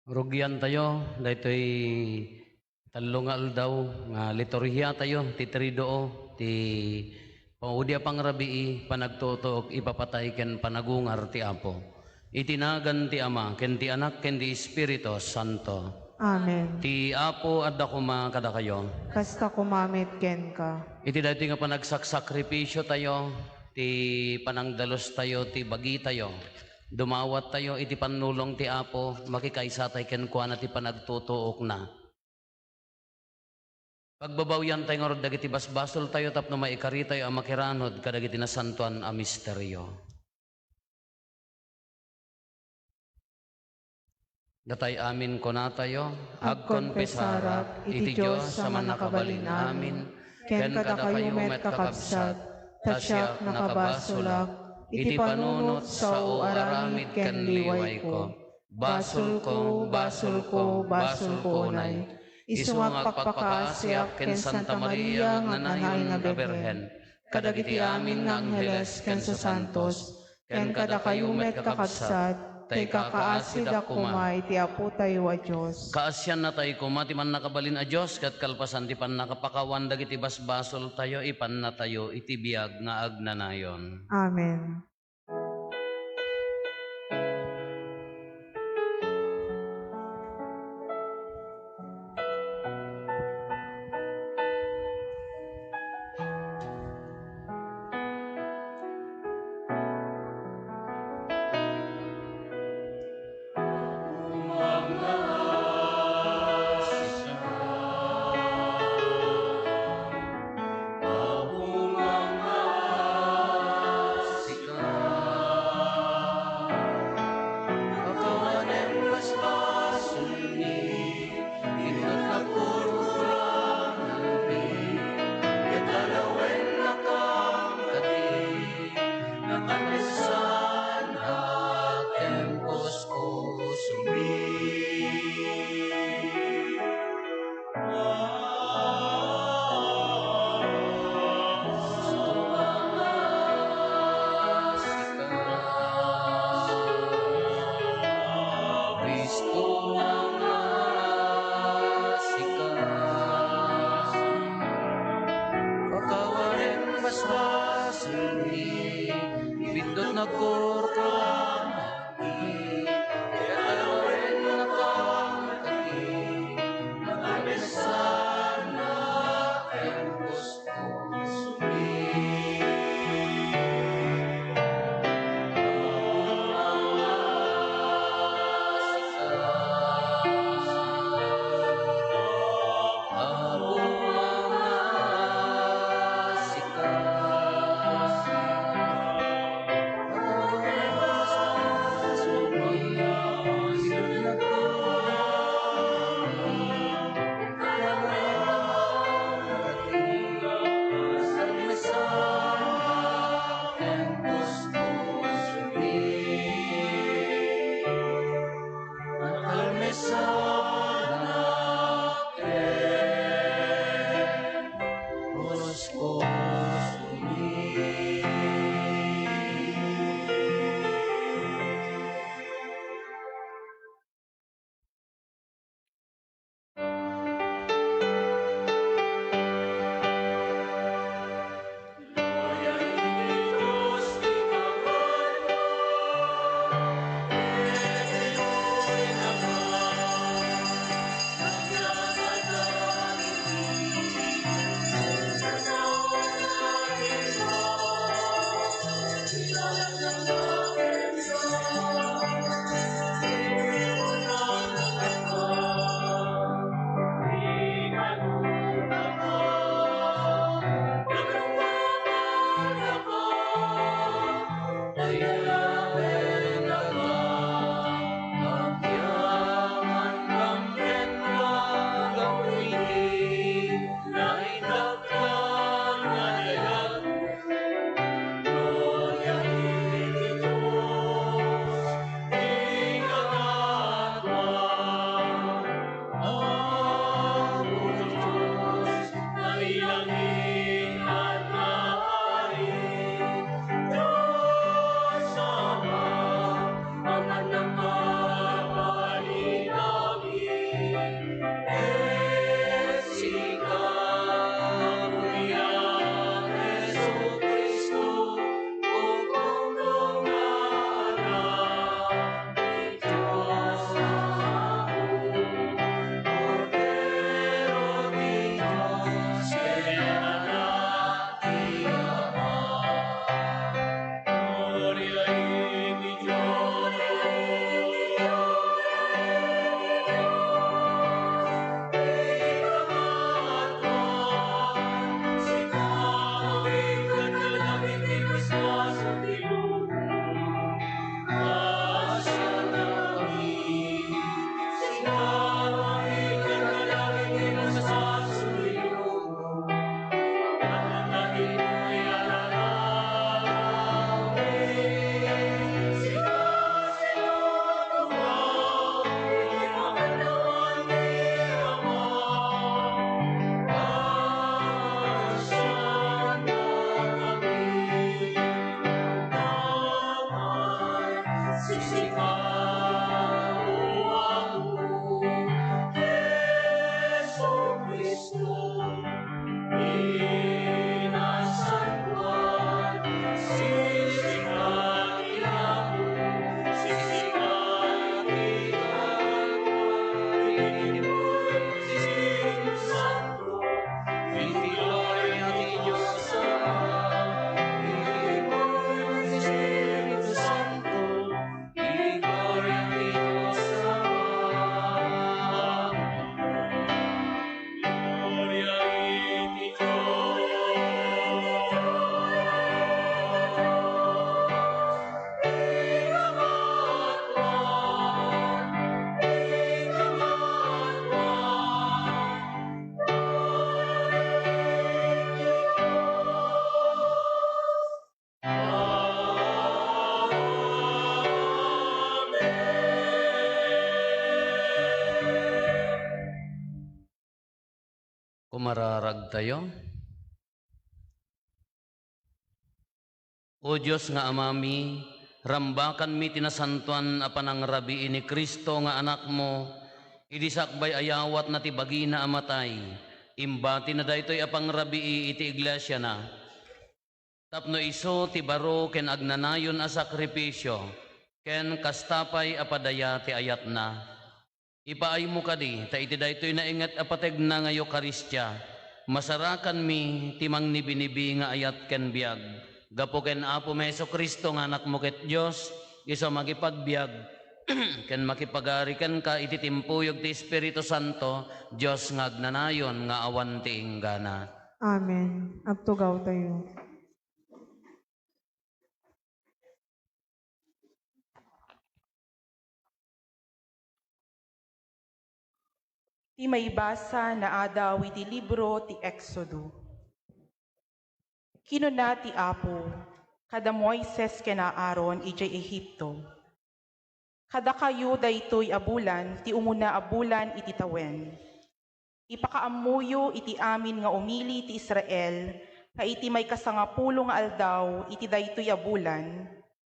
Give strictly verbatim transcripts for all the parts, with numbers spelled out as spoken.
Rugiantayo daytoy tallo nga aldaw nga liturhiatayo ti Triduo, ti Paudi a Pangrabii, Panagtutuok, Ipapatay ken Panagungar ti Apo. Iti nagan ti Ama, ken ti Anak, ken ti Espiritu Santo. Amen. Ti Apo adda koma kadakayo. Kasta koma met kenka. Iti daytoy nga panagsaksakripisiotayo, ti panangdalustayo, ti bagitayo, dumawattayo iti pannulong ti Apo, makikaysatay kenkuana ti panagtutuokna. Pagbabawiantay ngarud dagiti basbasoltayo tapno maikaritayo a makiranud kadagiti nasantoan a misterio. Datay amin kunatayo, agkonfesarak iti Dios a Mannakabalin-amin, ken kadakayo met, kakabsat, ta siak nakabasolak iti panunot, sao, aramid ken liwayko. Basolko, basolko, basolko unay. Isu nga agpakpakaasiak ken Santa Maria nga nanayon nga Birhen, kadagiti amin nga angheles ken sasantos, ken kadakayo met, kakabsat, ta ikakaasidak koma iti Apotayo a Dios. Kaasiannatay koma ti Mannakabalin a Dios ket kalpasan ti pannakapakawan dagiti basbasoltayo, ipannatayo iti biag nga agnanayon. Amen. Kristo nga sika. Pakawanen basbasolmi, biddut nagkurkuranami, ket alawen nakangkati, nakamisanna ken puspos. Mararagtayo. O Dios nga Amami, rambakanmi ti nasantoan a panangrabii ni Cristo nga Anakmo, idi sakbay a yawatna ti bagina a matay, imbatina daytoy a pangrabii iti iglesiana. Tapno isu ti baro ken agnanayon a sakrifisio, ken kasta pay a padaya ti ayatna. Ipaaymo kadi, ta iti daytoy nainget a pategna nga Eukaristia, masarakanmi ti mangnibinibi nga ayat ken biag. Gapu ken Apomi Jesu-Cristo nga Anakmo ket Dios, isu a makipagbiag ken makipagari kenka iti timpuyog ti Espiritu Santo, Dios nga agnanayon nga awan ti inggana. Amen. Agtugawtayo. Ti maibasa naadaw iti libro ti Exodo. Kinuna ti Apo kada Moises ken Aaron idiay Egipto, "Kadakayo daytoy a bulan ti umuna a bulan iti tawen. Ipakaammoyo iti amin nga umili ti Israel nga iti maikasangapulo nga aldaw iti daytoy a bulan,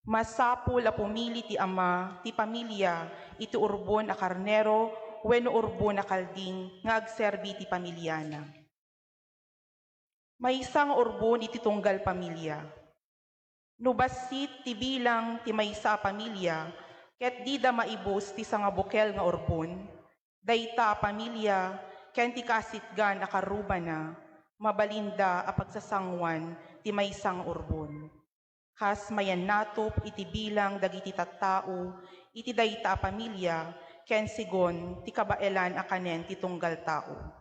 masapul a pumili ti ama ti pamilia iti urbon a karnero wenno urbon a kalding nga agserbi ti pamiliana. Maysa nga urbon iti tunggal pamilia. No bassit ti bilang ti maysa a pamilia ket dida maibus ti sangabukel nga urbon, dayta a pamilia ken ti kaasitgan a karrubana, mabalinda a pagsasangoan ti maysa nga urbon. Kas mayan natop iti bilang dagiti tattao iti dayta a pamilia ken segun ti kabaelan a kanen ti tunggal tao.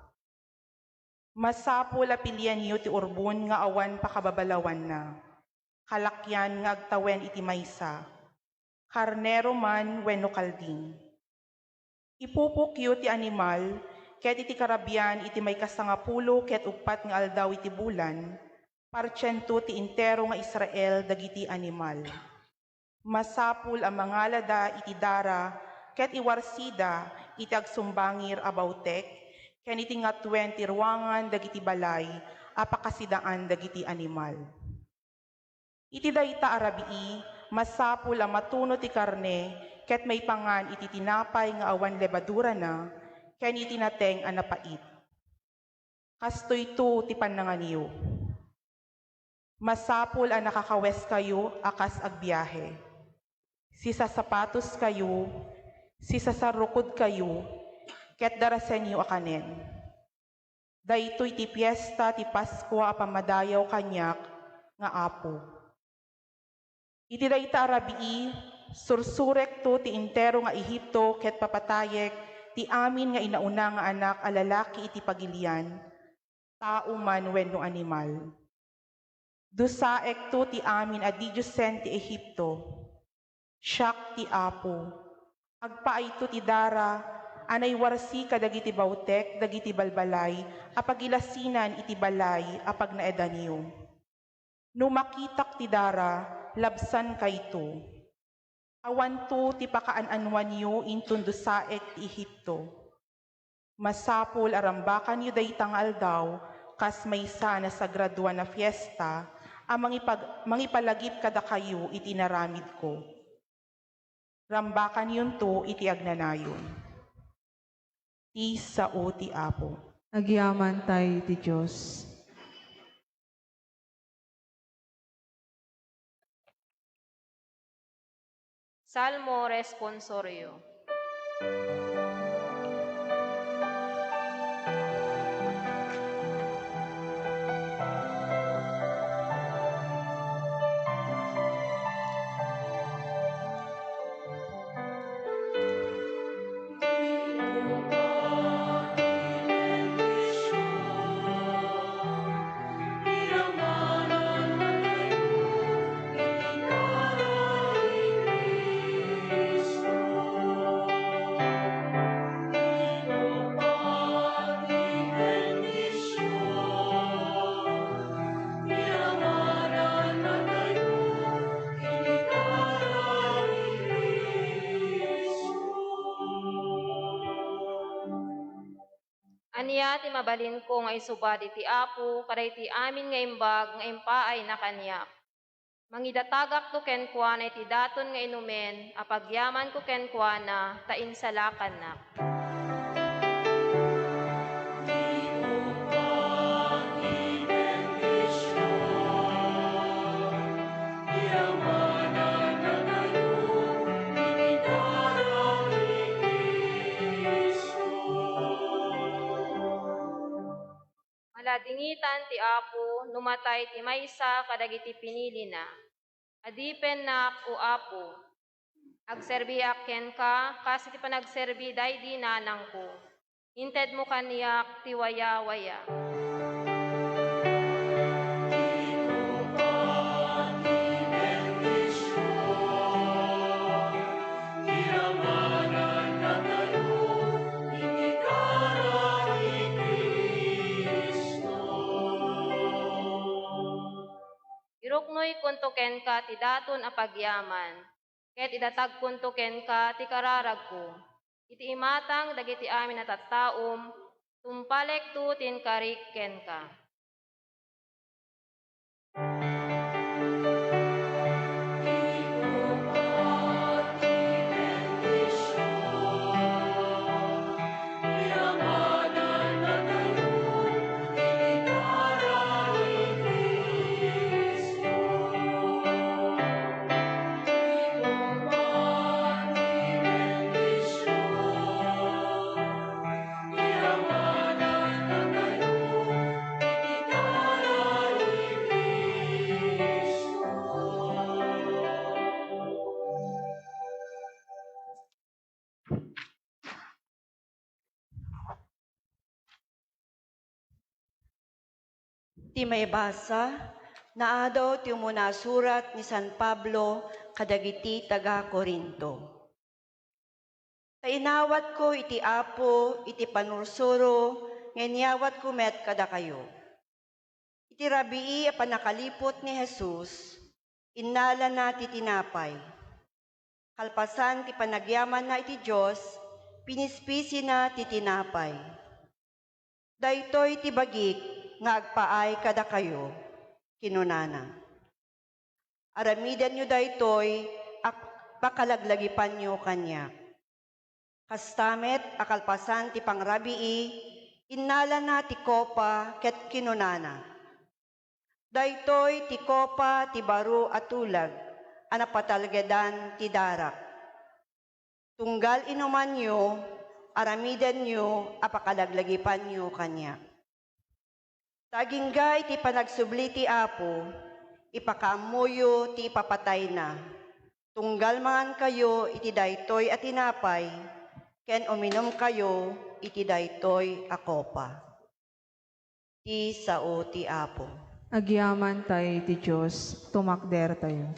Masapul a pilienyo ti urbon nga awan pakababalawanna, kalakian nga agtawen iti maysa, karnero man wenno kalding. Ipupokyo ti animal, ket iti karabian iti maikasangapulo ket uppat nga aldaw iti bulan, partiento ti entero nga Israel dagiti animal. Masapul a mangalada iti dara ket iwarsida iti agsumbangir a bawtek ken iti ngatuen ti ruangan dagiti balay a pakasidaan dagiti animal. Iti dayta a rabii, masapul a matuno ti karne ket maipangan iti tinapay nga awan lebadurana ken iti nateng a napait. Kastoyto ti pannanganyo. Masapul a nakakaweskayo a kas agbiahe. Sisasapatoskayo, sisasarrukodkayo, ket darasenyo a kanen. Daytoy ti fiesta ti Paskua a pammadayaw kaniak nga Apo. Iti dayta a rabii, sursurekto ti entero nga Egipto ket papatayek ti amin nga inauna nga anak a lalaki iti pagilian, tao man wenno animal. Dusaekto ti amin a didiosen ti Egipto. Siak ti Apo. Agpaayto ti dara a naiwarsi kadagiti bawtek dagiti balbalay a pagilasinan iti balay a pagnaedanyo. No makitak ti dara, labsankayto. Awanto ti pakaananwanyo inton dusaek ti Egipto. Masapul a rambakanyo dayta nga aldaw kas maysa a nasagradoan a fiesta a mangipag-, mangipalagip kadakayo iti inaramidko. Rambakanyonto iti agnanayon. Ti sao ti Apo. Agyamankay ti Dios. Salmo Responsorio. Ania ti mabalinko nga isubad iti Apo kadagiti amin nga imbag nga impaayna kaniak? Mangidatagakto kenkuana iti daton nga inumen a pagyamanko kenkuana ta insalakannak. Maladingitan ti Apo no matay ti maysa kadagiti pinilina. Adipennak, O Apo. Agserbiak kenka kas iti panagserbi daydi nanangko. Intedmo kaniak ti wayawaya. Iruknoykonto kenka ti daton a pagyaman, ket idatagkonto kenka ti kararagko. Iti imatang dagiti amin a tattaom, tumpalekto ti inkarik kenka. Ti maibasa, naadaw ti umuna a surat ni San Pablo kadagiti taga-Corinto. Ta inawatko iti Apo iti panursuro nga inyawatko met kadakayo. Iti rabii a pannakaliput ni Jesus, innalana ti tinapay. Kalpasan ti panagyamanna iti Dios, pinispisina ti tinapay. "Daytoy ti bagik nga agpaay kadakayo," kinunana. "Aramidenyo daytoy a pakalaglagipanyo kaniak." Kasta met a kalpasan ti pangrabii, innalana ti kopa ket kinunana, "Daytoy ti kopa ti baro a tulag a napatalgedan ti darak. Tunggal inumanyo, aramidenyo a pakalaglagipanyo kaniak. Ta agingga iti panagsubli ti Apo, ipakaammoyo ti ipapatayna. Tunggal mangankayo iti daytoy a tinapay, ken uminumkayo iti daytoy a kopa." Ti sao ti Apo. Agyaman tayo iti Dios, tumakder tayo.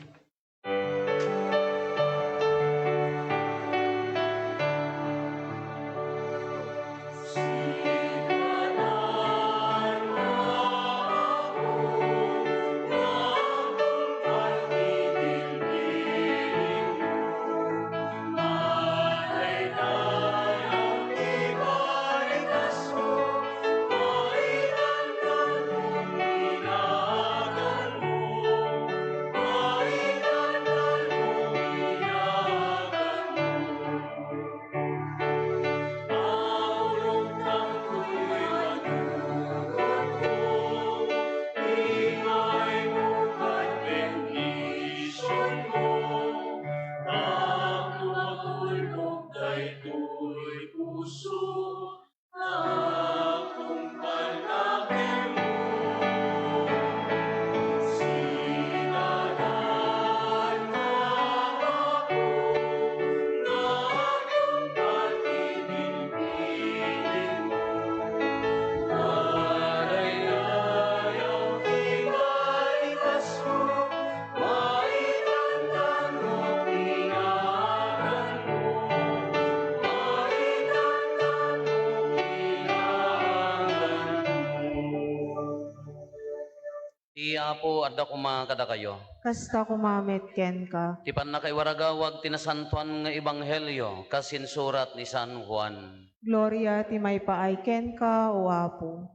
Apo, adda koma kadakayo. Kasta koma met kenka. Ti pannakaiwaragawag ti nasantoan nga ebanghelio kas insurat ni San Juan. Gloria ti maipaay kenka, O Apo.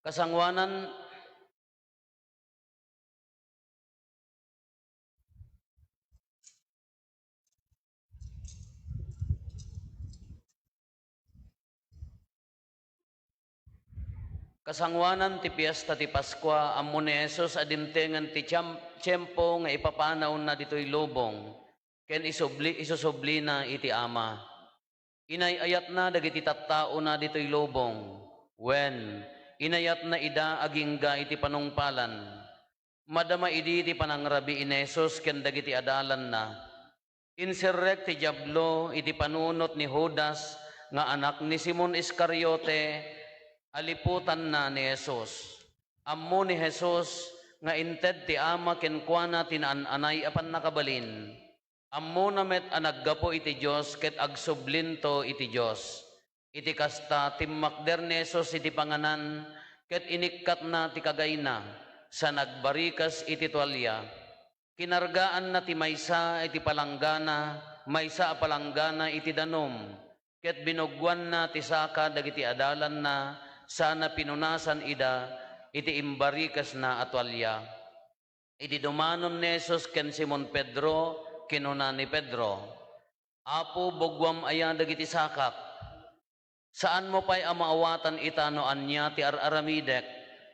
Kasangoanan, Kasangoanan ti Piesta ti Paskua, ammo ni Jesus a dimtengen ti tiam-, tiempo nga ipapanawna ditoy lubong ken isubli-, isusublina iti Ama. Inay-ayatna dagiti tattaona ditoy lubong, wen, inayatna ida agingga iti panungpalan. Madama idi ti panangrabii ni Jesus ken dagiti adalanna. Inserrek ti Diablo iti panunot ni Judas nga anak ni Simon Iscariote a liputanna ni Jesus. Ammo ni Jesus nga inted ti Ama kenkuana ti naan-anay a pannakabalin. Ammona met a naggapu iti Dios ket agsublinto iti Dios. Iti kasta, timmakder ni Jesus iti panganan ket inikkatna ti kagayna, sa nagbarikes iti tualia. Kinargaanna ti maysa iti palanggana, maysa a palanggana iti danum, ket binuggoanna ti saka dagiti adalanna, sana pinunasan ida iti imbarikesna a tualia. Idi dumanon ni Jesus ken Simon Pedro, kinuna ni Pedro, "Apo, buggoam aya dagiti sakak?" "Saanmo pay a maawatan ita no ania ti ar-aramidek,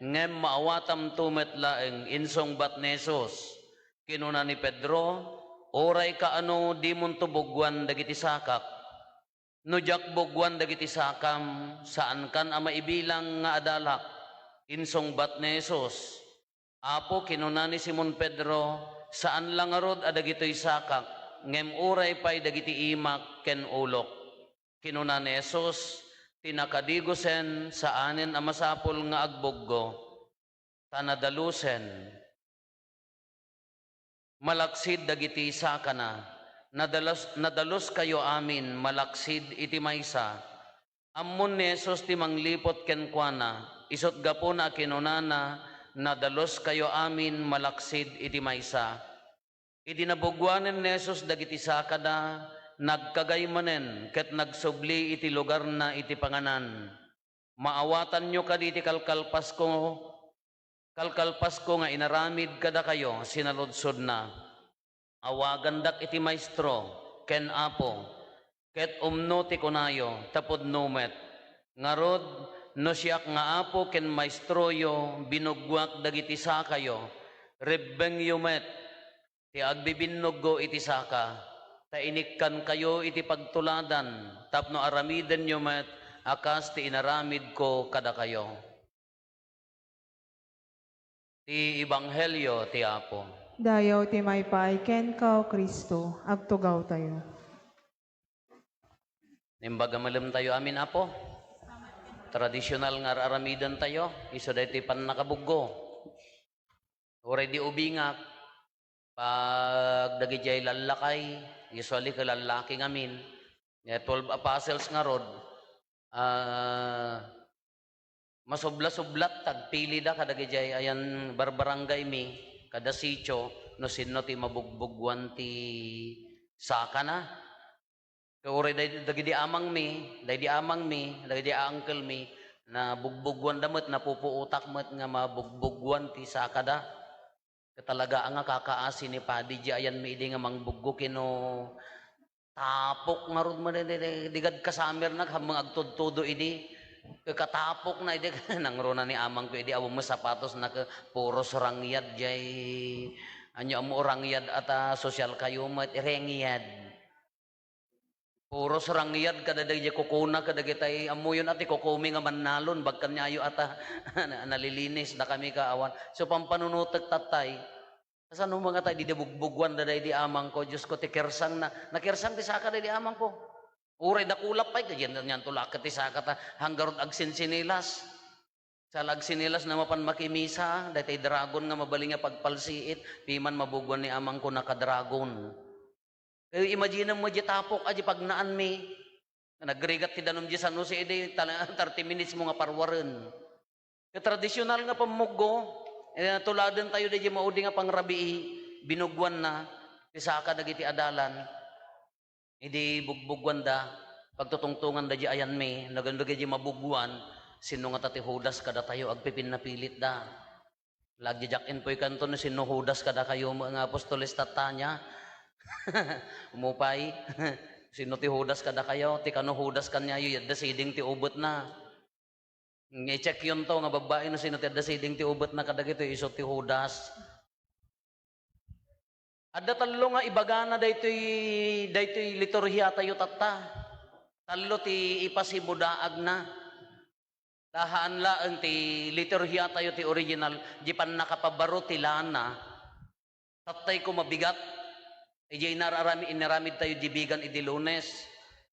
ngem maawatamto met laeng," insungbat ni Jesus. Kinuna ni Pedro, "Uray kaano, dimonto buggoan dagiti sakak. No diak buggoan dagiti sakam, saankan a maibilang nga adalak," insungbat ni Jesus. "Apo," kinuna ni Simon Pedro, "saan la ngarud a dagitoy sakak, ngem uray pay dagiti imak ken ulok." Kinuna ni Jesus, "Ti nakadigosen, saanen a masapul nga agbuggo, ta nadalusen." Malaksid dagiti sakana, nadalas-, nadaluskayo amin malaksid iti maysa. Ammon ni Jesus ti mangliput kenkuana, isut' gapuna a kinunana, "Nadaluskayo amin malaksid iti maysa." Idi nabuggoanen ni Jesus dagiti sakada, nagkagay manen ket nagsubli iti lugarna iti panganan. "Maawatanyo kadi ti kalkalpasko, kalkalpasko nga inaramid kadakayo?" sinaludsodna. "Awagandak iti Maestro ken Apo, ket umno ti kunayo, ta pudno met. Ngarud, no siak nga Apo ken Maestroyo, binuggoak dagiti sakayo, rebbengyo met ti agbibinnuggo iti saka, ta inikkankayo iti pagtuladan tapno aramidenyo met a kas ti inaramidko kadakayo." Ti Ebanghelio ti Apo. Dayaw ti maipaay kenka, O Cristo. Agtugawtayo. Naimbag a malemtayo amin, Apo. Tradisyonal nga ar-aramidentayo, isu daytoy pannakabuggo. Uray di ubingak, pag dagidiay lallakay, usually ket lallaki ngamin. Nga twelve apostles ngarud, ah, masubla-sublat, tagpilida kadagidiay ayan barbarangay mi, kada sitio, no sinno ti mabugbugwan ti sakana. Ket uray day-, dagidi amangmi, daydi amangmi, dagidi uncle mi, nabugbugwanda met, napupuotak met nga mabugbugwan ti sakada. Ket talaga nga kakaasi ni Padi di ayanmi idi nga mangbuggo, kino tapok ngarud met, di, di, di, di gad kasamirna, hammeng agtudtudo idi. Ket katapokna idi, nangruna ni amangko idi, awan met sapatosna ket puros rangyad jay, ania ammo rangyad ata, sosyal kayo met, rangyad. Puros rangyad kadagiti kukuna, kadagitay, ammoyon a ti kukumi nga mannalon, bagkanyayo ata, na-, nalilinis, dakami ka awan. So, pampanunotek tatay, kasano nga tay, di, di bugbugwan da daydi amangko, Diyos ko, ti kersang na, nakersang ti saka daydi amangko. Uray dakula pay, kadian, niyan tulaket ti saka ta, hanggarod agsensinilas. Sa lagsinilas na mapan makimisa, daytay dragon nga mabalin nga pagpalsiit, piman mabugwan ni amangko naka-dragon. Kay imaginem mo di tapok a di pagnaanmi. Nagrigat ti danum di San Jose, idi tala-, thirty minutes mo nga parwaren. Ket tradisyonal nga pammuggo, eh, tuladentayo daydiay maudi nga pangrabii, binuggoanna ti saka dagiti adalan. Idi bugbuggoanda, pagtutungtonganda diay ayanmi, nagano dagiti mabuggoan, "Sinno ngata ti Judas kadatayo?" Agpipinnapilitda. La, agdidiak inpoy kanto no sinno Judas kadakayo nga apostoles tatta ania. Umupay. Sinno ti Judas kadakayo? Ti kano Judas kaniayo, adda siding ti ubetna. Nga i-check-yonto nga babbai no sinno ti adda siding ti ubetna kadagitoy, isu ti Judas. Adda tallo nga ibagana daytoy, daytoy liturhiatayo tatta. Tallo ti ipasimudaagna. Ta haan laeng ti liturhiatayo ti original, di pannakapabaro ti lana. Tattay ko mabigat. Idiay inararami-, inaramidtayo di bigan idi Lunes.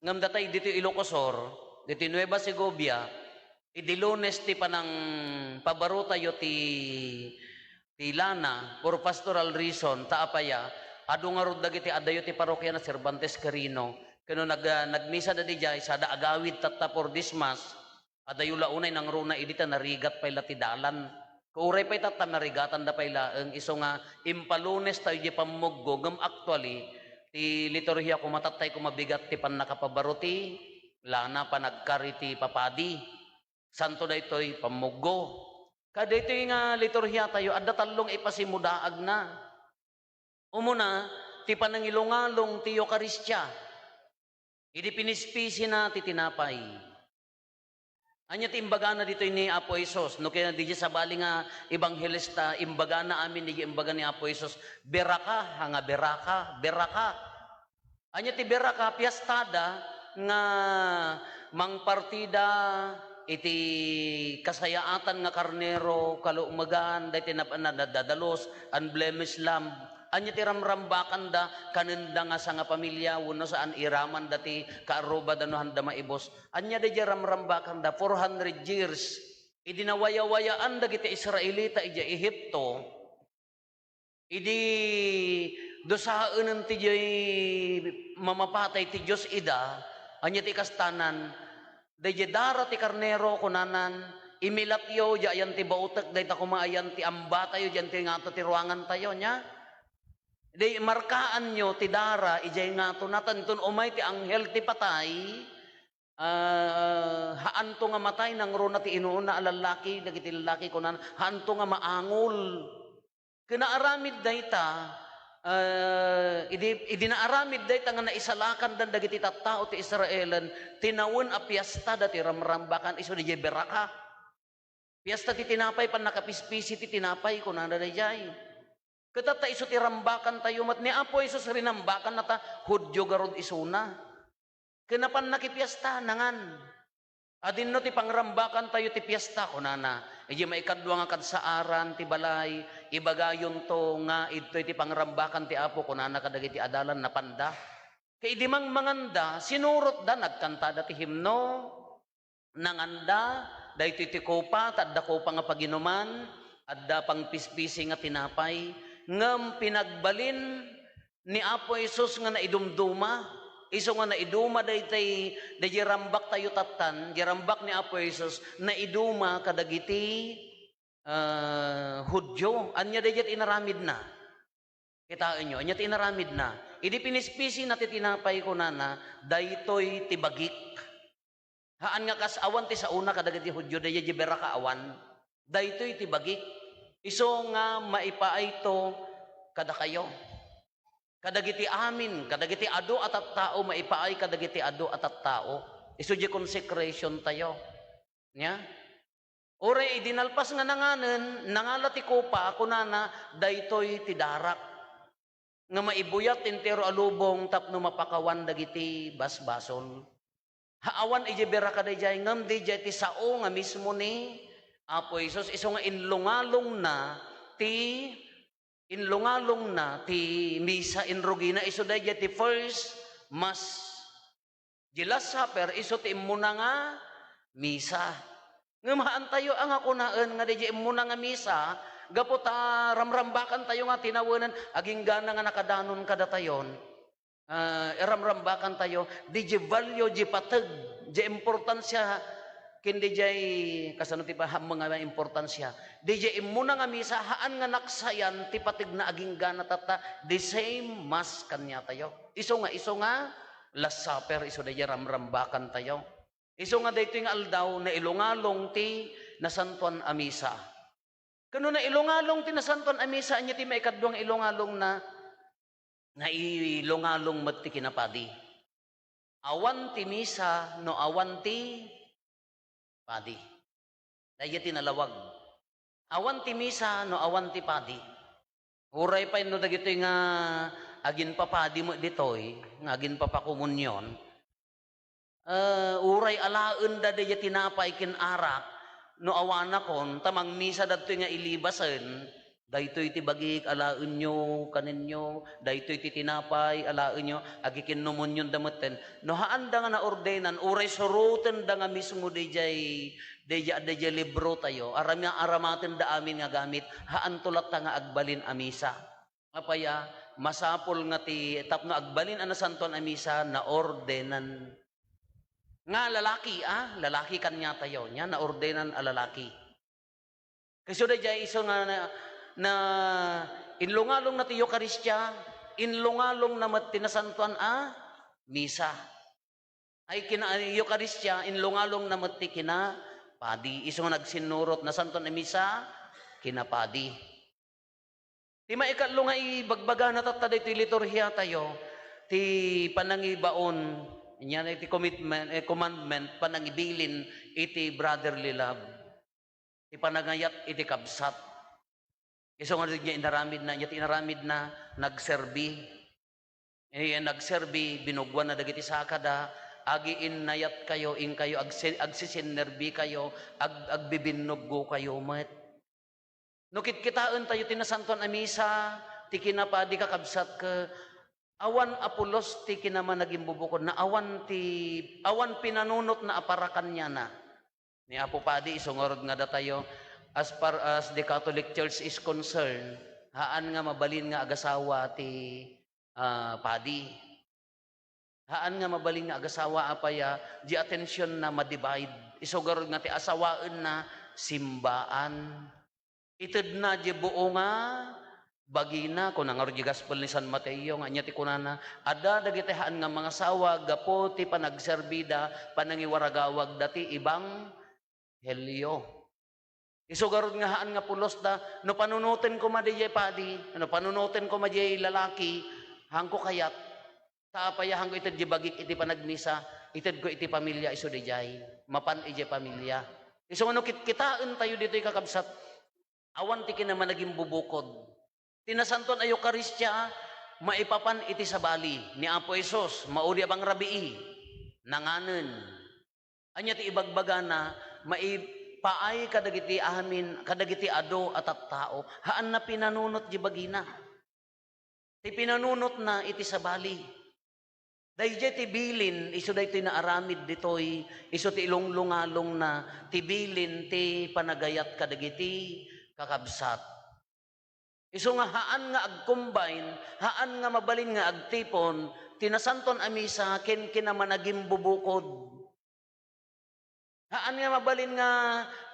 Ngem datay ditoy Ilocos Sur, ditoy Nueva Segovia, idi Lunes ti panangpabarotayo ti, ti lana for pastoral reason, ta apay a, adu ngarud dagiti adayo ti parokiana Cervantes Quirino. Ken no nag-, nagmisada didiay, sada agawid tatta for this mass, adayo la unay nangruna idi ta narigat pay la ti dalan. Uray pay tatta, narigatanda pay laeng, isu nga impalunes tayo di pammuggo, ngem actually, ti liturhia koma tattay ko mabigat ti pannakapabaro ti lana, panagkari ti papadi. Santo daytoy pammuggo. Kadaytoy nga liturhia tayo, adda tallo nga ipasimudaagna. Umuna, ti panangilungalong ti Eukaristia. Idi pinispisina ti tinapay. Ania ti imbagana ditoy ni Apo Jesus? No kaya, di sabali nga ebanghelista, imbagana amin di imbaga ni Apo Jesus, "Beraka," ha nga, "Beraka, beraka." Ania ti beraka? Piestada nga mangpartida iti kasayaatan nga karnero, kalumegan, daytoy nap-, na-, nadadalus, unblemished lamb. Ania ti ramrambakanda? Kanenda nga sangapamilya wenno saan, iramanda ti kaarrubada no handa maibus. Ania daydiay ramrambakanda? Four hundred years. Idi nawayawayaan dagiti Israelita idiay Egipto, idi dusaen ti diay mamapatay ti Dios ida, ania ti kastanan? Daydiay dara ti karnero, kunanan, "Imilatyo diay ayan ti bautek, dayta koma ayan ti ambatayo, diay ti ngato ti ruangantayo," nia? Di markaanyo ti dara idiay ngatona, ta inton umay ti anghel ti patay, ah, haanto nga matay, nangruna ti inuuna a lallaki, dagiti lallaki kunan, haanto nga maangol. Ken naaramid dayta, ah, idi, idi naaramid dayta nga naisalakandan dagiti tattao ti Israelen, tinawen a piestada ti ramrambakan, isu diay beraka. Piesta ti tinapay, pannakapispisi ti tinapay, kunana daydiay. Ket tatta isu ti rambakantayo met, ni Apo Jesus rinambakanna ta Judio garud isuna. Ken napan nakipiesta, nangan. Adinno ti pangrambakantayo ti piesta, kunana. Idiay maikadua nga kadsaaran ti balay, ibagayonto nga idtoy ti pangrambakan ti Apo, kunana kadagiti adalan, napanda. Ket idi mangmanganda, sinurotda, nagkantada ti himno. Nanganda, daytoy ti kopa, ta adda kopa nga paginuman, adda pangpispisi nga tinapay, ngem pinagbalin ni Apo Jesus nga naidumduma. Isu nga naiduma daytoy, daydiay rambaktayo tattan, di rambak ni Apo Jesus, naiduma kadagiti, ah, Judio. Ania daydiay ti inaramidna? Kitaenyo, ania ti inaramidna? Idi pinispisina ti tinapay, kunana, "Daytoy ti bagik." Haan nga kas awan ti saona kadagiti Judio, daydiay beraka, awan. "Daytoy ti bagik. Isu nga maipaayto kadakayo." Kadagiti amin, kadagiti adu a tattao, maipaay kadagiti adu a tattao. Isu diay consecration tayo. Nia? Uray idi nalpas nga nanganen, nangala ti kopa, kunana, "Daytoy ti darak nga maibuyat ti entero a lubong tapno mapakawan dagiti basbasol." Ha, awan idiay beraka daydiay, ngem daydiay ti sao nga mismo ni Apo Jesus, isu nga inlungalongna ti, inlungalongna ti misa, inrugina isu daydiay ti first mass. Di Last Supper, isu ti immuna nga misa. Ngem haantayo a nga kunaen nga daydiay immuna nga misa, gapu ta ramrambakantayo nga tinawenen, aginggana nga nakadanon kadatayon. Ah, iramrambakantayo, di, di value, di pateg, di importansia, Ken didiay, kasano ti pahammo nga importansia? Didiay immuna nga misa, haan nga naksayan ti pateg na aginggana tatta, the same mass kaniatayo. Isu nga, isu nga Last Supper, isu didiay ramrambakantayo. Isu nga daytoy nga aldaw, nailungalong ti nasantuan a misa. Ken no nailungalong ti nasantuan a misa, ania ti maikadua nga ilungalongna? Nailungalong met ti kinapadi. Awan ti misa no awan ti padi. Daydiay ti nalawag. Awan ti misa no awan ti padi. Uray pay no dagitoy nga aginpapadi met ditoy, nga aginpapakomunion, eh, uray alaenda daydiay tinapay ken arak, no awanakon, ta mangmisa dadtoy nga ilibasen, "Daytoy ti bagik, alaenyo, kanenyo, daytoy ti tinapay, alaenyo," agikinnomunionda metten. No haanda nga naordenan, uray surotenda nga mismo daydiay, daydiay, daydiay librotayo, arama-, aramatenda amin nga gamit, haanto latta nga agbalin a misa. Apay a, masapul nga ti tapno agbalin a nasantuan a misa, naordenan. Nga lalaki, a, lalaki kaniatayo, nia naordenan a lalaki. Ket isu daydiay isu nga na, na inlungalongna ti Eukaristia, inlungalongna met ti nasantuan a misa. Ay kina-, Eukaristia, inlungalongna met ti kinapadi. Isu nga nagsinnurot, nasantuan a misa, kinapadi. Ti maikatlo nga ibagbagana tatta daytoy liturhiatayo, ti panangibaon, ania ti commitment, eh, commandment, panangibilin iti brotherly love. Ti panangayat iti kabsat. Isu nga daydiay inaramidna, ania ti inaramidna, nagserbi. Eh, nagserbi, binugoanna dagiti sakada, agiinnayatkayo, inkayo agsi-, agsisinnerbikayo, ag-, agbibinnuggokayo met. No kitkitaentayo ti nasantuan a misa, ti kinapadi, kakabsat, ket awan a pulos ti kinamanagimbubukodna, awan ti, awan pinanunotna a para kaniana. Ni Apo Padi, isu ngarud nga datayo, as far as the Catholic Church is concerned, haan nga mabalin nga agasawa ti, ah, padi. Haan nga mabalin nga agasawa, apay a, di atensionna ma-divide. Isu ngarud nga ti asawaenna, simbaan. Itedna di buo nga bagina, kuna ngarud di Gospel ni San Mateo, nga ania ti kunana, adda dagiti haan nga mangasawa gapu ti panagserbida, panangiwaragawagda ti ebanghelio. Isu garud nga haan nga pulos da, no panunoten koma diay padi, no panunoten koma diay lalaki, haanko kayat, ta apay a haanko ited di bagik iti panagmisa, itedko iti pamilia isu diay, mapan idiay pamilia. Isu nga no kitkitaentayo ditoy, kakabsat, awan ti kinamanagimbubukod. Ti nasantuan a Eukaristia, maipapan iti sabali ni Apo Jesus, maudi a pangrabii, nanganen. Ania ti ibagbagana, maipaay kadagiti amin, kadagiti adu a tattao, haanna pinanunot di bagina. Ti pinanunotna iti sabali. Daydiay ti bilin, isu daytoy naaramid ditoy, isu ti ilunglungalongna, ti bilin ti panagayat kadagiti kakabsat. Isu nga haan nga ag-combine, haan nga mabalin nga agtipon, ti nasantuan a misa ken kinamanagimbubukod. Haan nga mabalin nga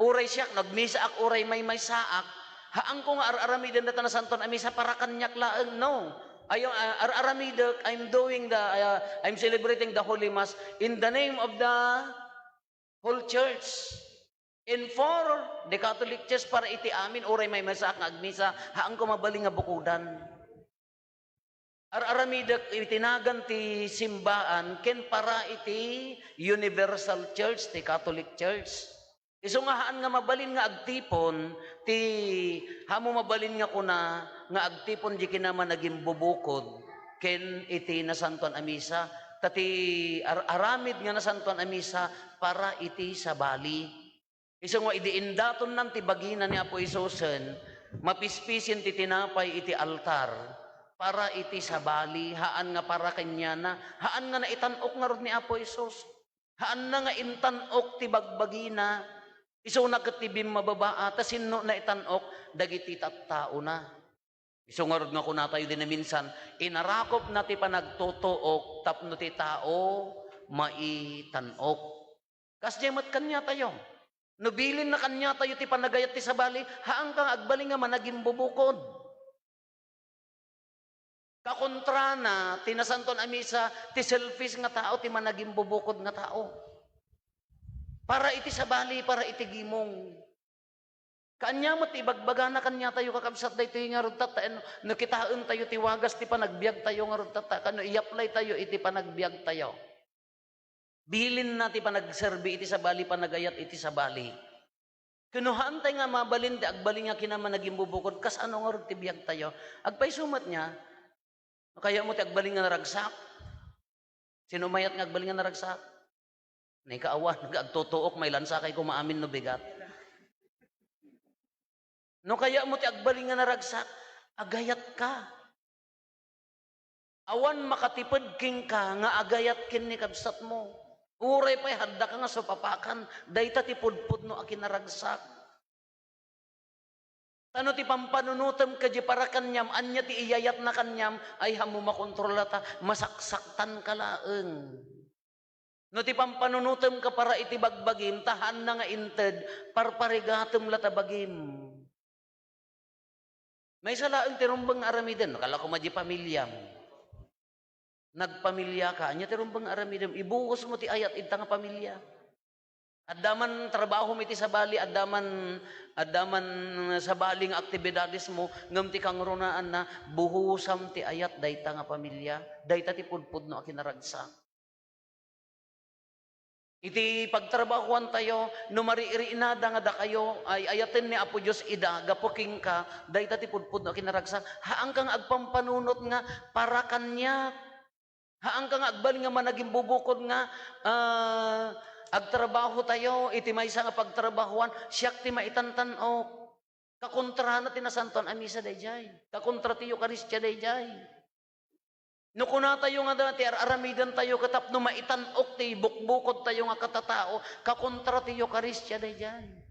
uray siak, nagmisaak, uray maymaysaak, haanko nga ar-aramiden data nasantuan a misa para kaniak laeng, no. Ay, ah, ar-aramidek, I'm doing the, ah, I'm celebrating the Holy Mass in the name of the whole church. And for the Catholic Church, para iti amin, uray maymaysaak nga agmisa, haanko mabalin nga bukodan. Ar-aramidek iti nagan ti simbaan ken para iti universal church, ti Catholic Church. Isu nga haan nga mabalin nga agtipon ti, haanmo mabalin nga kuna nga agtipon di kinamanagimbubukod ken iti nasantuan a misa. Ta ti ar-, aramid nga nasantuan a misa para iti sabali. Isu nga idi indatonnan ti bagina ni Apo Jesusen, mapispisen ti tinapay iti altar para iti sabali, haan nga para kaniana, haan nga naitan-ok ngarud ni Apo Jesus. Haanna nga intan-ok ti bagbagina, isuna ket ti bimmababa a ta sinno naitan-ok dagiti tattaona. Isu ngarud nga kunatayo dina minsan, inarakupna ti panagtutuok tapno ti tao maitan-ok. Kasdiay met kaniatayo. No bilinna kaniatayo ti panagayat ti sabali, haanka nga agbalin nga managimbubukod. Kakontrana ti Nasantoan a Misa, ti selfish nga tao, ti managimbubukod nga tao. Para iti sabali, para iti gimong. Kaanya met ti ibagbagana kaniatayo, kakabsat, daytoy ngarud tatta, no kitaentayo ti wagas ti panagbiagtayo ngarud tatta, kano i-apply tayo iti panagbiagtayo. Bilinna ti panagserbi iti sabali, panagayat iti sabali. Kano haantay nga mabalin ti agbalin nga kinamanagimbubukod, kasano ngarud ti biagtayo? Agpayso met nga, no kayatmo ti agbalin nga naragsak? Sino mayat nga agbalin nga naragsak? Naikaawan, agtutuok, mailansa kay kumaamin no bigat. No kayatmo ti agbalin nga naragsak, agayatka. Awan makatiped kenka nga agayat ken ni kabsatmo. Uray pay haddaka nga supapakan, dayta ti pudpudno a kinaragsak. Ta no ti pampanunotem kadagiti para kaniam, ania ti iyayatna kaniam, ay, ammo makontrolata, masaksaktanka laeng. No ti pampanunotem ka para iti bagbagim, ta haanna nga inted, parparigatem la ta bagim. Maysa laeng ti rumbeng nga aramiden, no, kala koma di pamiliam. Nagpamiliaka, ania ti rumbeng nga aramidem? Ibuhosmo ti ayat ita nga pamilia. Adda man trabahom iti sabali, adda man, adda man sabali nga aktibidadesmo, ngem ti kangrunaanna, buhosam ti ayat dayta nga pamilia. Dayta ti pudpudno a kinaragsak. Iti pagtrabahoantayo, no maririinada nga dakayo, ay-ayaten ni Apo Dios ida gapu kenka, dayta ti pudpudno a kinaragsak. Haanka nga agpampanunot nga para kaniak. Haanka nga agbalin nga managimbubukod nga, ah, agtrabahotayo iti maysa nga pagtrabahoan, siak ti maitantan-ok. Kakontrana ti Nasantoan a Misa daydiay. Kakontra ti Eukaristia daydiay. No kunatayo nga da, ti ar-aramidentayo ket tapno maitan-ok ti bukbukodtayo nga katatao, kakontra ti Eukaristia daydiay.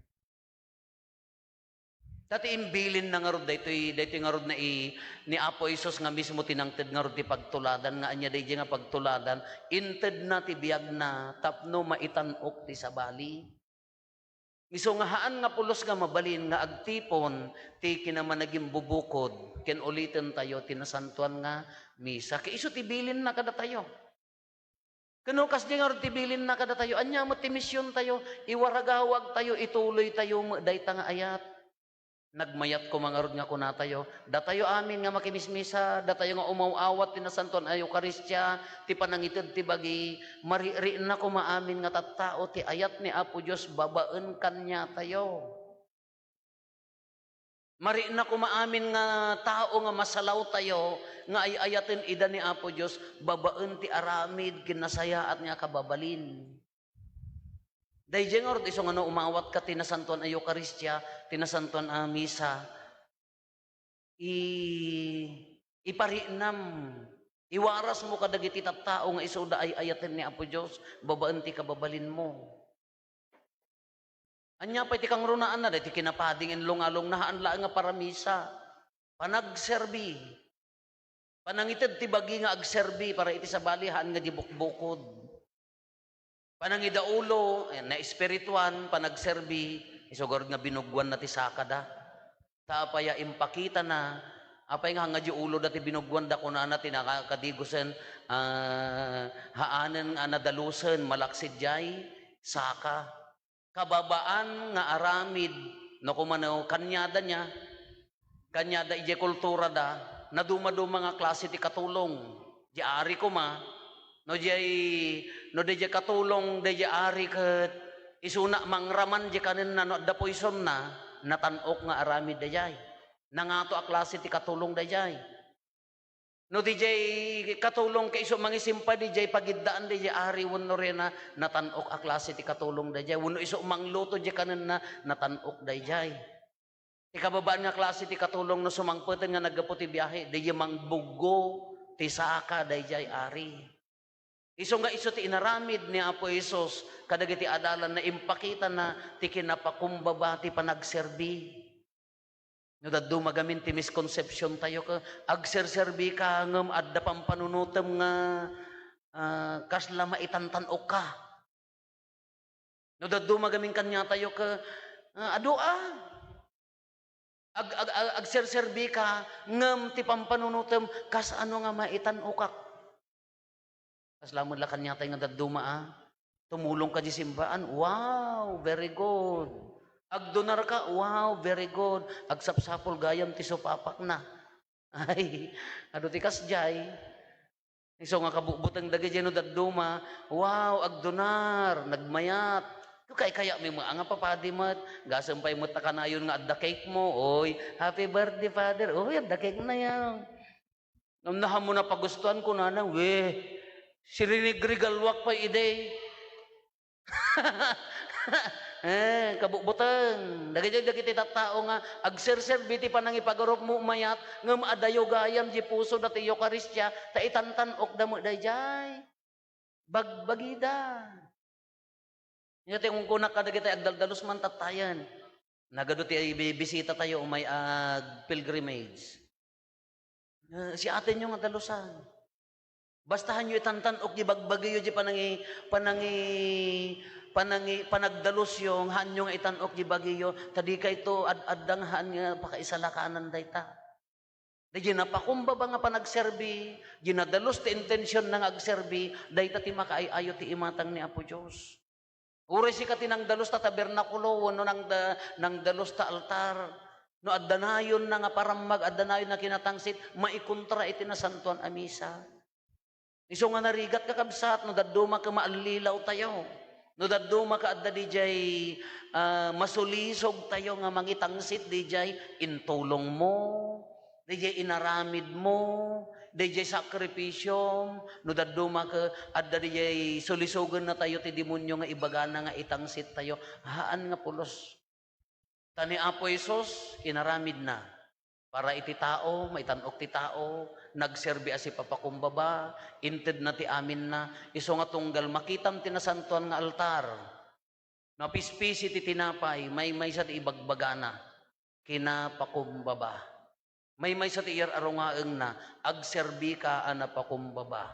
Ta ti imbilinna ngarud daytoy, daytoy ngarud na i-, ni Apo Jesus nga mismo ti nangted ngarud ti pagtuladan, nga ania daydiay nga pagtuladan, intedna ti biagna tapno maitan-ok ti sabali. Isu nga haan nga pulos nga mabalin nga agtipon ti kinamanagimbubukod ken ulitentayo ti nasantoan nga misa. Ket isu ti bilinna kadatayo. Ken no kasdi ngarud ti bilinna kadatayo, ania met ti misiontayo? Iwaragawagtayo, ituloytayo met dayta nga ayat. Nagmayat koma ngarud nga kunatayo, datayo amin nga makimismisa, datayo nga umaw-awat ti nasantoan a Eukaristia, ti panangited ti bagi, maririinna koma amin nga tattao ti ayat ni Apo Dios babaen kaniatayo. Maririinna koma amin nga tao nga masalawtayo nga ay-ayaten ida ni Apo Dios babaen ti aramid ken nasayaat nga kababalin. Daydiay ngarud isu nga no umawatka ti nasantoan a Eukaristia, ti nasantoan a misa, i-, iparinnam, iwarasmo kadagiti tattao nga isuda ay-ayaten ni Apo Dios babaen ti kababalinmo. Ania pay ti kangrunaanna? Daytoy kinapadi nga inlungalungna, haan laeng nga paramisa. Panagserbi. Panangited ti bagi nga agserbi para iti sabali, haan nga di bukbukod. Panangidaulo, ayan, naespirituan, panagserbi, isu ngarud nga binuggoanna ti sakada. Ta apay a impakitana, apay nga, nga di uloda ti binuggoanda, kunana ti nakakadigosen, ah, haanen nga nadalusen, malaksid diay saka. Kababaan nga aramid, no kumano, kaniada nia, kaniada idiay kulturada, nadumaduma nga klase ti katulong. Diay ari koma, no diay, no diay katulong, diay ari ket isuna mangraman diay kanenna no adda puysonna, natan-ok nga aramid daydiay. Nangato a klase ti katulong daydiay. No diay katulong ket isu mangisimpa diay pagiddaan diay ari wenno rena, natan-ok a klase ti katulong daydiay. Wenno isu mangluto diay kanenna, natan-ok daydiay. Ti kababaan nga klase ti katulong no sumangpeten nga naggapu ti biahe, daydiay mangbuggo ti saka daydiay ari. Isu nga isu ti inaramid ni Apo Jesus kadagiti adalanna, impakitana ti kinapakumbaba ti panagserbi. No dadduma gamin ti misconception tayo, ka, agserserbi ka ngem adda pampanunotem nga, ah, kasla maitantan-ok ka. No dadduma gamin kaniatayo ket, ah, adu a. Ag-, ag-, ag-, agserserbi ka, ngem ti pampanunotem, kas ano nga maitan-okak. Kasla met la kaniatay nga dadduma, a. Tumulong ka di simbaan, wow, very good. Agdonar ka, wow, very good. Agsapsapul gayam ti supapakna. Ay, adu ti kasdiay. Isu nga kabutbuteng dagiti no dadduma, wow, agdonar, nagmayat. Kaykayatmi met nga papadi met, gasem pay met a kanayon nga adda cake mo, oy, "Happy birthday, Father." Oy, adda cake na yan. Ngem no ammona pagustuan, kunana, "Weh, sirinigrigaluak pay idi." Eh, kabutbuteng. Dagiti, dagiti tattao nga agserserbi ti panangipagarupmo mayat, ngem adayo gayam di pusoda ti Eukaristia, ta itantan-okda met daydiay. Bagbagida. Nia ti kunkunak kadagiti agdaldalos man tattayen. Nagadu ti bibisita tayo umay ag pilgrimage. Eh, siatenyo nga dalusan. Basta hanyo itantan-ok di bagbagiyo, di panangi-, panangi-, panangi-, panagdalusyo, hanyo nga itan-ok di bagiyo, ta di kayto ad-, adda nga han nga pakaisalakanan dayta. Di napakumbaba nga panagserbi, di nadalus ti intensionna nga agserbi, dayta ti makaay-ayo ti imatang ni Apo Dios. Uray sika ti nangdalus ta tabernakulo wenno nangda-, nangdalus ta altar. No adda nayonna nga parammag, adda nayonna kinatangsit, maikontra iti nasantoan a misa. Isu nga narigat, kakabsat, no dadduma ket maallilaw tayo. No dadduma ket adda didiay, ah, masulisog tayo nga mangitangsit didiay, intulongmo, didiay inaramidmo, didiay sakripisiom, no dadduma ket adda didiay sulisogenna tayo ti demonio nga ibagana nga itangsit tayo, haan nga pulos. Ta ni Apo Jesus, inaramidna para iti tao, maitan-ok ti tao, nagserbi a sipapakumbaba, intedna ti aminna, isu nga tunggal makitam ti nasantoan nga altar. No pispisi ti tinapay, maymaysa ti ibagbagana, kinapakumbaba. Maymaysa ti iyar-arungaengna, agserbika a napakumbaba.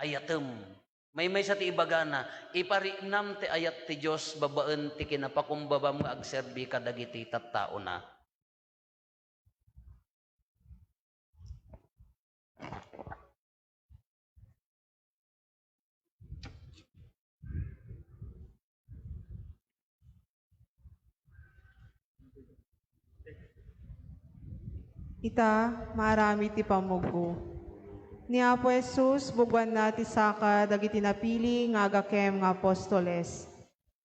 Ayatem. Maymaysa ti ibagana, ipariknam ti ayat ti Dios babaen ti kinapakumbabam nga agserbi kadagiti tattaona. Ita, maaramid ti pammugko. Ni Apo Jesus, bugoanna ti saka dagiti napili nga agakem nga apostoles.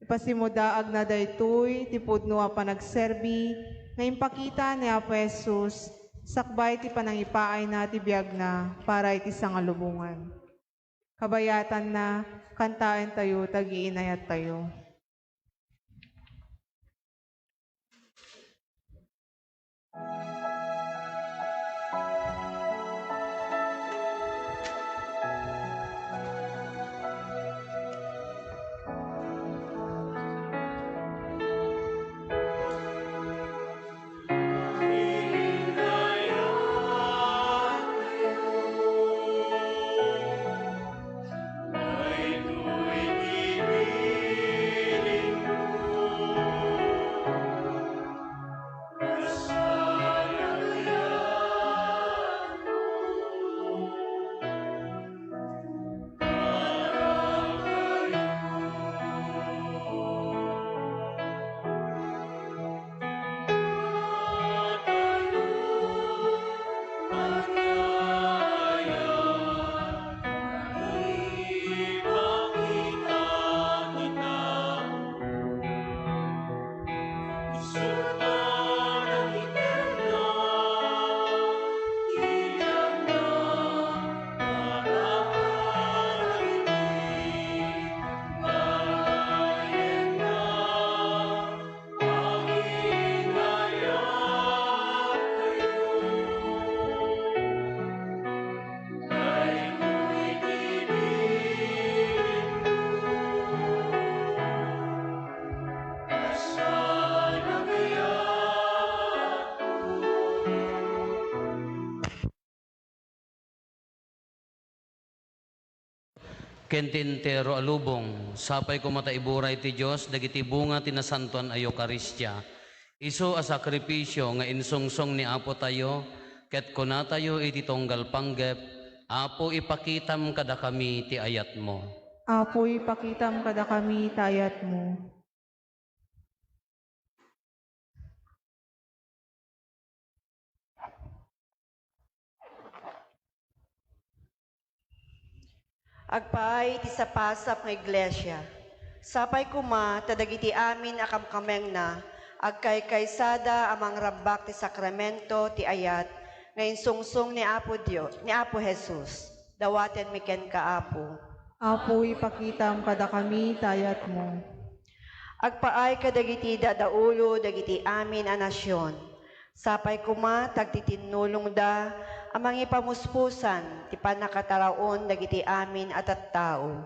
Ipasimudaagna daytoy ti pudno a panagserbi nga impakita ni Apo Jesus sakbay ti panangipaayna ti biagna para iti sangalubongan. Kabayatanna, kantaentayo, tagiinayattayo. Ken ti entero a lubong, sapay koma ta iburay ti Dios dagiti bunga ti nasantoan a Eukaristia. Isu a sakrifisio nga insungsong ni Apotayo, ket kunatayo iti tunggal panggep, Apo, ipakitam kadakami ti ayatmo. Apo, ipakitam kadakami ti ayatmo. Agpaay iti sapasap nga iglesia. Sapay koma ta dagiti amin a kamkamengna, agkaykaysada a mangrambak ti sakramento ti ayat nga insungsong ni Apo Dio-, ni Apo Jesus. Dawatenmi kenka, Apo. Apo, ipakitam kadakami ti ayatmo. Agpaay kadagiti dadaulo dagiti amin a nasion. Sapay koma ta agtitinnulongda a mangipamuspusan ti pannakataraon dagiti amin a tattao.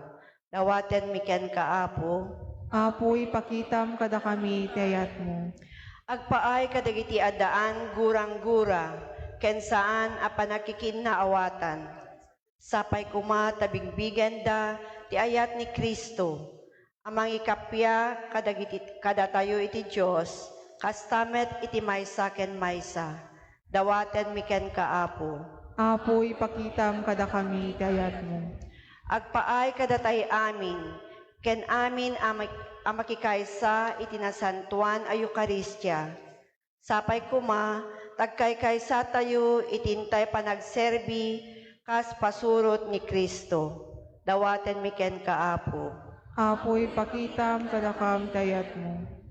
Dawatenmi kenka, Apo. Apo, ipakitam kadakami ti ayatmo. Agpaay kadagiti addaan gurang-gura ken saan a pannakikinaawatan. Sapay koma ta bigbigenda ti ayat ni Cristo a mangikappia kadagiti, kadatayo iti Dios, kasta met iti maysa ken maysa. Dawatenmi kenka, Apo. Apo, ipakitam kadakami ti ayatmo. Agpaay kadatay amin, ken amin a mak-, a makikaysa iti nasantoan a Eukaristia. Sapay koma, ta agkaykaysatayo iti intay panagserbi kas pasurot ni Cristo. Dawatenmi kenka, Apo. Apo, ipakitam kadakam ti ayatmo.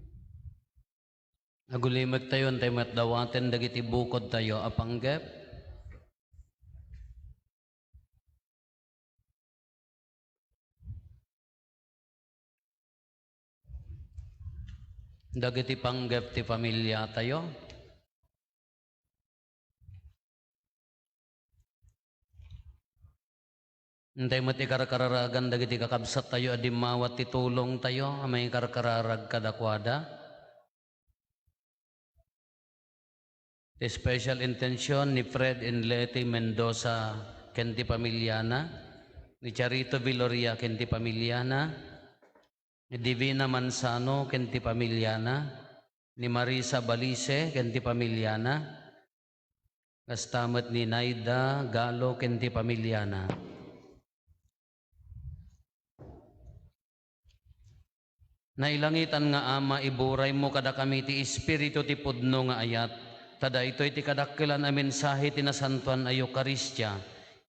Agulimektayo, intay met dawaten dagiti bukodtayo a panggep. Dagiti panggep ti pamiliatayo. Intay met ikarkararagan dagiti kakabsattayo a dimmawat ti tulongtayo a mangikarkararag kadakuada. Ti special intention ni Fred and Letty Mendoza ken ti pamiliana, ni Charito Viloria ken ti pamiliana, ni Divina Manzano ken ti pamiliana, ni Marisa Balise ken ti pamiliana, kasta met ni Naida Galo ken ti pamiliana. Nailangitan nga Ama, iburaymo kadakami ti Espiritu ti pudno nga ayat, ta daytoy ti kadakkelan a mensahe ti nasantoan a Eukaristia,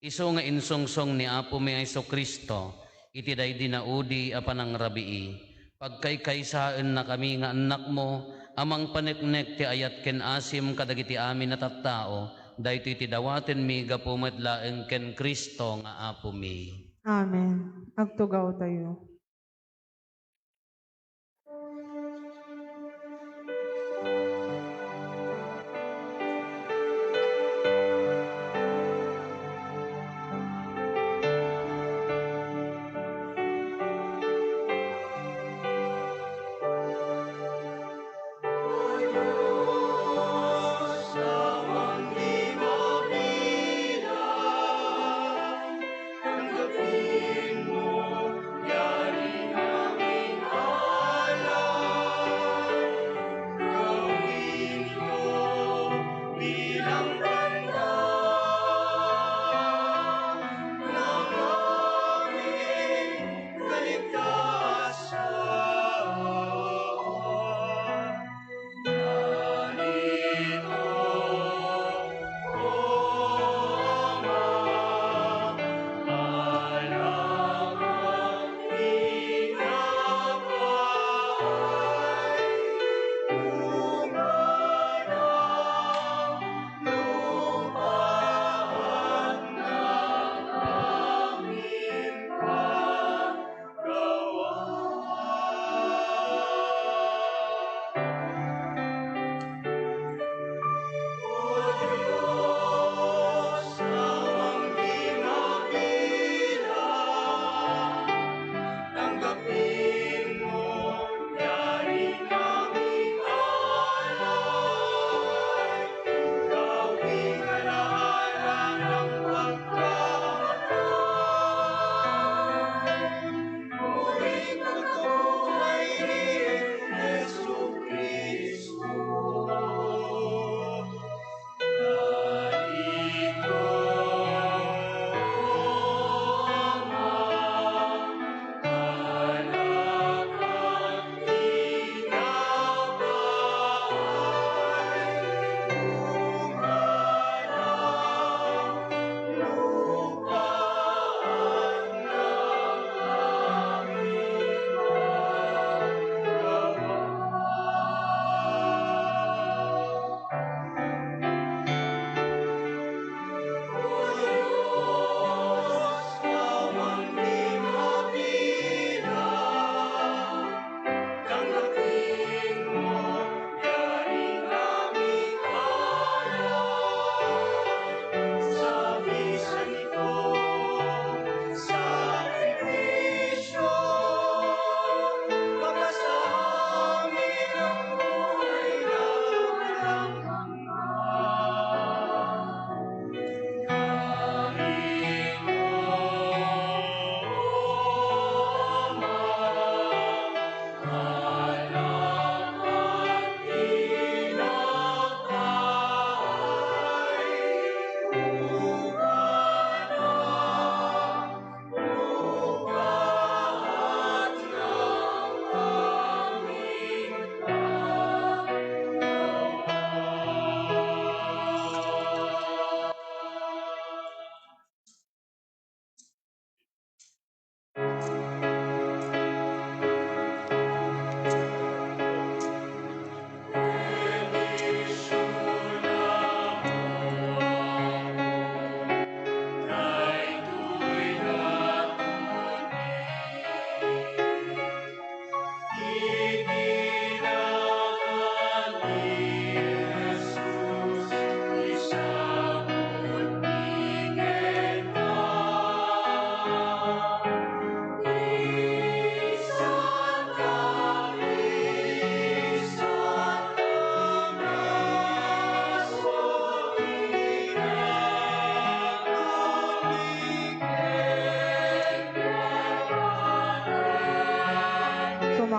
isu nga insungsong ni Apomi a Jesu-Cristo iti daydi naudi a panangrabii. Pagkaykaysaennakami nga annakmo a mangpaneknek ti ayat ken asim kadagiti amin a tattao, daytoy ti dawatenmi gapu met laeng ken Cristo nga Apomi. Amen. Agtugawtayo.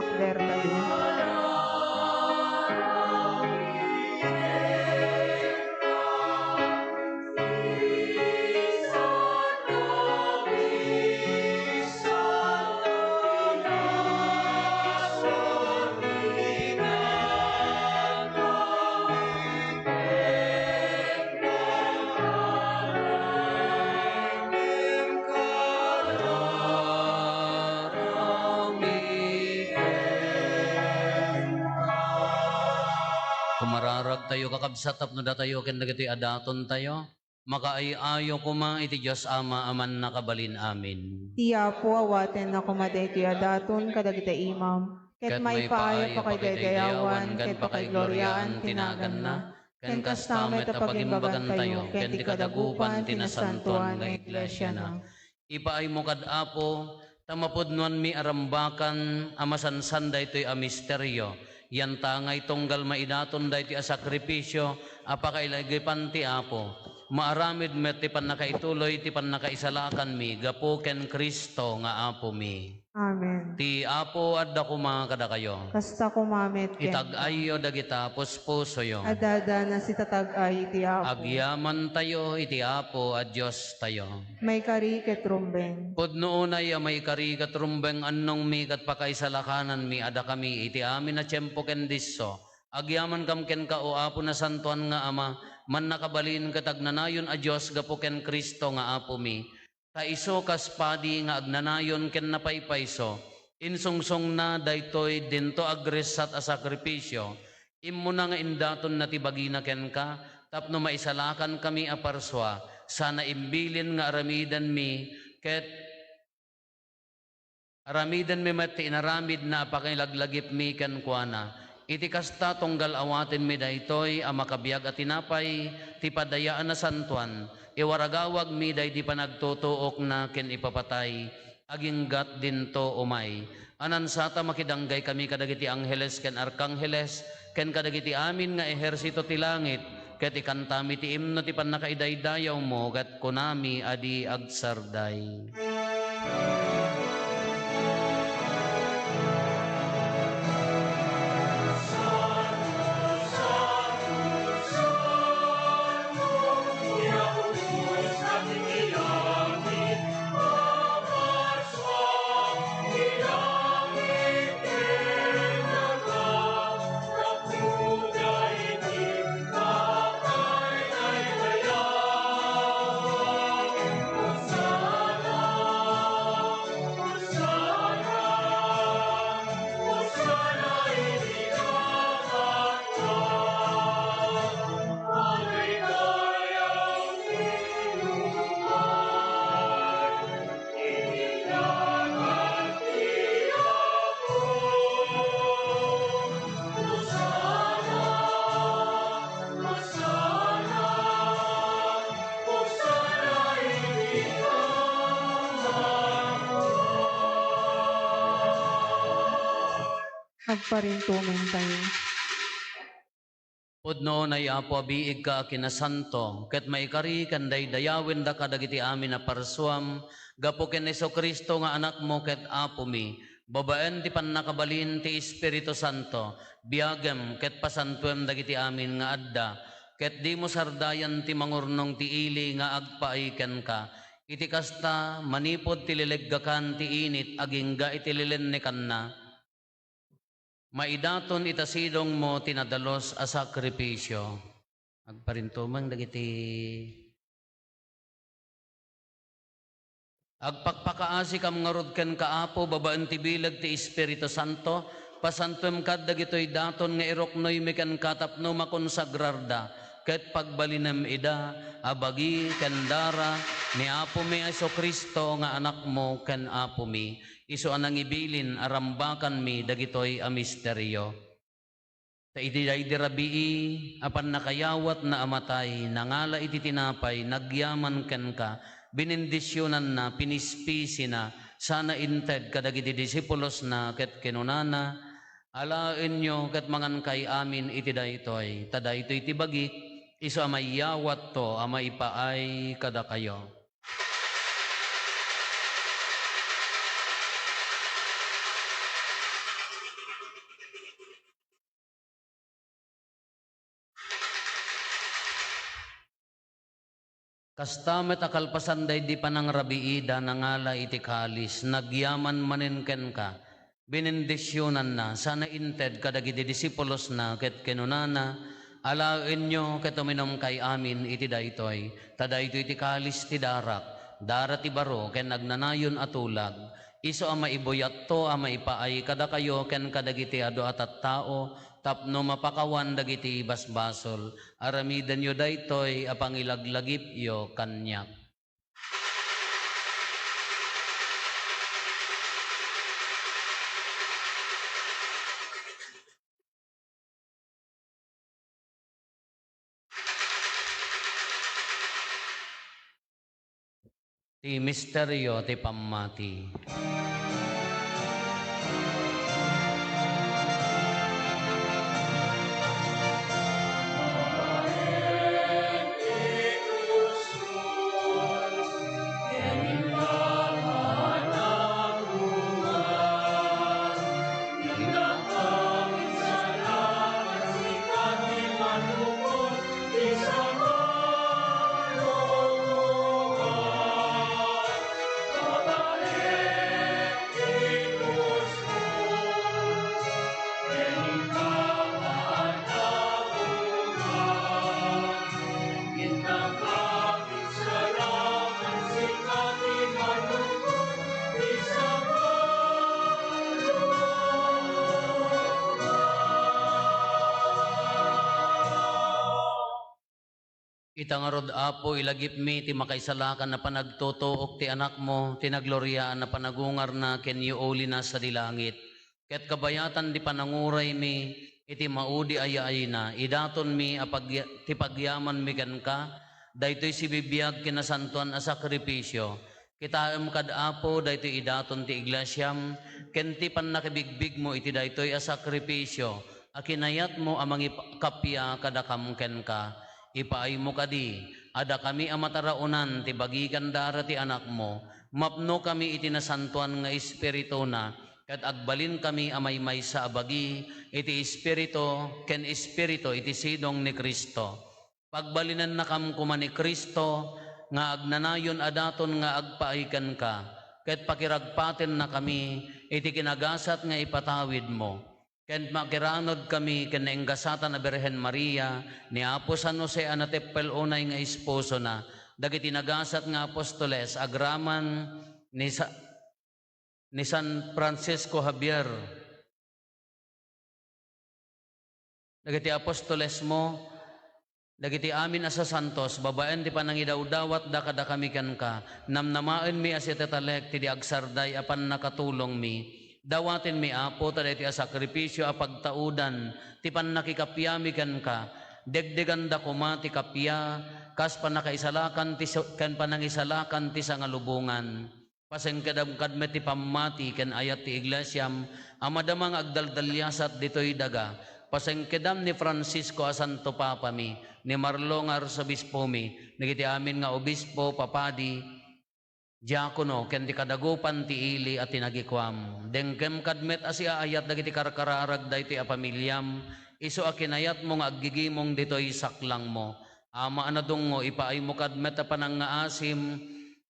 Berta. Kumararagtayo, kakabsat, tapno datayo ken dagitoy a datontayo, makaay-ayo koma iti Dios Ama a Mannakabalin Amin. Ti Apo awatenna koma daytoy a daton kadagiti imam, ket maipaaypay pakaidayawan ken pakaigloriaan ti naganna, ken kasta met a pagimbagantayo ken ti kadagupan ti nasantoan nga iglesiana. Ipaaymo kad Apo, ta mapudnoanmi a rambakan a masansan daytoy a misterio, yantangay tunggal maidaton daytoy a sakrifisio a pakailagipan ti Apo. Maaramid met ti pannakaituloy ti pannakaisalakanmi gapu ken Cristo nga Apomi. Amen. Ti Apo adda koma kadakayo. Kasta koma met kenka. Itag-ayyo dagita puspusoyo. Adda nasitag-ay iti Apo. Agyamantayo iti Apo a Diostayo. Maikari ket rumbeng. Pudno unay a maikari ket rumbeng, annongmi ket pakaisalakananmi a dakami iti amin a tiempo ken disso. Agyamankam kenka, O Apo, Nasantoan nga Ama, Mannakabalin ket Agnanayon a Dios gapu ken Cristo nga Apomi. Ta isu kas padi nga agnanayon ken napaypayso, insungsongna daytoy dinto agressat a sakrifisio, immuna nga indatonna ti bagina kenka tapno maisalakankami a parsua, sana imbilin nga aramidenmi ket aramidenmi met ti inaramidna a pakilaglagipmi kenkuana. Iti kasta, tunggal awatenmi daytoy a makabiag a tinapay ti padayaan a santoan, iwaragawagmi daydi panagtutuokna ken ipapatay, aginggat dinto umay. Ania sa ta makidanggay kami kadagiti angheles ken arkangheles, ken kadagiti amin nga ehersito ti langit, ket ikantami ti imno ti pannakaidaydayawmo, ket kunami a di agsarday. Agparintumengtayo. Pudno unay, Apo, a biigka a kinasanto, ket maikari ken daydayawenda kadagiti amin a parsuam, gapu ken Jesu-Cristo nga Anakmo ket Apomi, babaen ti pannakabalin ti Espiritu Santo, biagem ket pasantuem dagiti amin nga adda, ket dimo sardayan ti mangurnong ti ili nga agpaay kenka. Iti kasta, manipud ti lileggakan ti init agingga iti lilennekanna, maidaton ita sidongmo ti nadalus a sakrifisio. Agparintumeng dagiti agpakpakaasikam ngarud kenka, Apo, babaen ti bileg ti Espiritu Santo, pasantuem kad dagitoy daton nga iruknoymi kenka tapno makonsagrarda, ket pagbalinem ida a bagi ken dara ni Apomi a Jesu-Cristo nga Anakmo ken Apomi. Isu a nangibilin a rambakanmi dagitoy a misterio. Ta iti daydi rabii a pannakayawatna a matay, nangala iti tinapay, nagyaman kenka, binindisionanna, pinispisina, sana inted kadagiti disipulosna, ket kinunana, "Alaenyo ket mangankay amin iti daytoy, ta daytoy ti bagik, isu a mayawatto a maipaay kadakayo." Kasta met a kalpasan daydi panangrabiida, nangala iti kalis, nagyaman manen kenka, binendisionanna, sana inted kadagiti disipulosna, ket kinunana, "Alaenyo ket uminumkay amin iti daytoy, ta daytoy ti kalis ti darak, dara ti baro ken agnanayon a tulag, isu a maibuyatto a maipaay kadakayo ken kadagiti adu a tattao tapno mapakawan dagiti basbasol. Aramidenyo daytoy a pangilaglagipyo kaniak." Ti misterio ti pammati. Ita ngarud, Apo, ilagipmi ti makaisalakan a panagtutuok ti Anakmo, ti nagloriaan a panagungarna ken yuulina sadi langit. Ket kabayatan ti pananguraymi iti maudi a yaayna, idatonmi a pagya-, ti pagyamanmi kenka, daytoy sibibiag ken nasantoan a sakrifisio. Kitaem kad, Apo, daytoy idaton ti iglesiam, ken ti pannakibigbigmo iti daytoy a sakrifisio a kinayatmo a mangikappia kadakam kenka. Ipaaymo kadi a dakami a mataraonan ti bagi ken dara ti Anakmo, mapnokami iti Nasantoan nga Espirituna, ket agbalinkami a maymaysa a bagi iti Espiritu ken Espiritu iti sidong ni Cristo. Pagbalinennakam koma ni Cristo nga agnanayon a daton nga agpaay kenka, ket pakiragpatennakami iti kinagasat nga ipatawidmo. Ket makiranudkami ken nainggasatan a Birhen Maria, ni Apo San Jose a nateppel unay nga esposona, dagiti nagasat nga apostoles agraman ni Sa-, ni San Francisco Javier, dagiti apostolesmo, dagiti amin a sasantos, babaen ti panangidawdawatda kadakami kenka, namnamaenmi a sitatalek ti di agsarday a pannakatulongmi. Dawatenmi, Apo, ta daytoy a sakrifisio a pagtaudan ti pannakikapiami kenka. Degdeganda koma ti kappia, kas pannakaisalakan ti su-, ken panangisalakan ti sangalubongan. Pasengkedam kad met ti pammati ken ayat ti iglesiam a madama nga agdaldaliasat ditoy daga. Pasengkedam ni Francisco a Santo Papami, ni Marlo nga Arsobispomi, dagiti amin nga obispo, papadi, diakono, ken ti kadagupan ti ili a tinagikuam. Dengkem kad met a siaayat dagiti karkararag daytoy a pamiliam, isu a kinayatmo nga aggigimong ditoy saklangmo. Ama a nadungngo, ipaaymo kad met a panangngaasim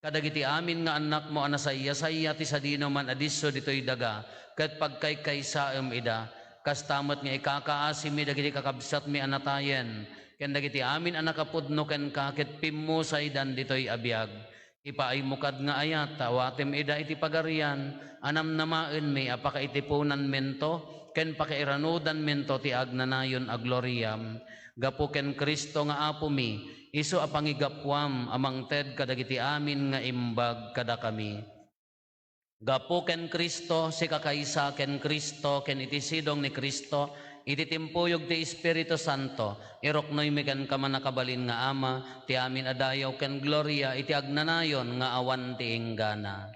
kadagiti amin nga annakmo a nasayasaya ti sadinoman a disso ditoy daga, ket pagkaykaysaem ida. Kasta met nga ikakaasimmi dagiti kakabsatmi a natayen, ken dagiti amin a nakapudno kenka ket pimmusaydan ditoy a biag. Ipaaymo kad nga ayat ta awatem ida iti pagarian a namnamaenmi a pakaitiponanmento ken pakairanudanmento ti agnanayon a gloriam. Gapu ken Cristo nga Apomi, isu a pangigapuam a mangted kadagiti amin nga imbag kadakami. Gapu ken Cristo, sikakaysa ken Cristo, ken iti sidong ni Cristo, iti timpuyog ti Espiritu Santo, iruknoymi kenka, mannakabalin nga Ama, ti amin a dayaw ken gloria iti agnanayon nga awan ti inggana.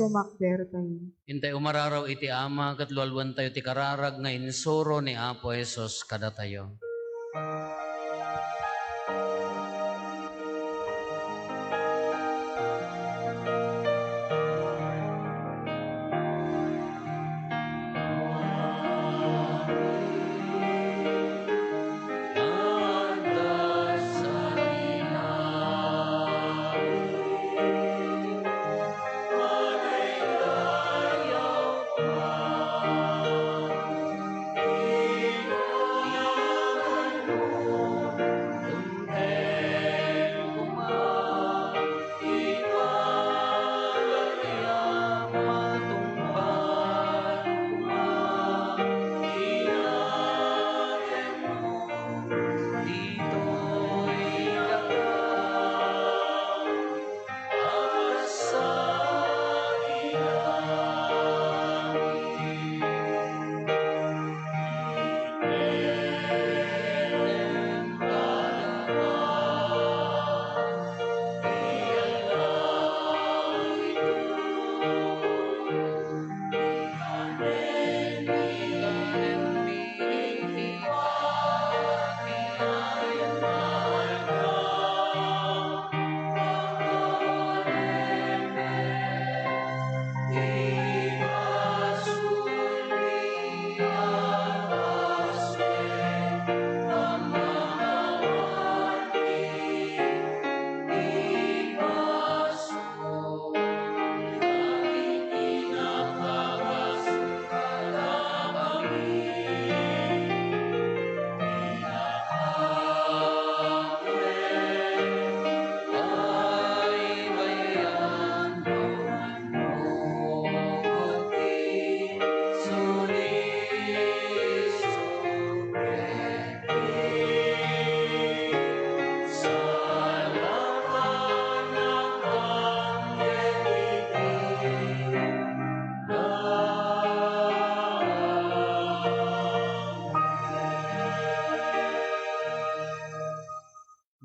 Sumakdertayo. Intay umararaw iti Ama ket lualuentayo ti kararag nga insuro ni Apo Jesus kadatayo.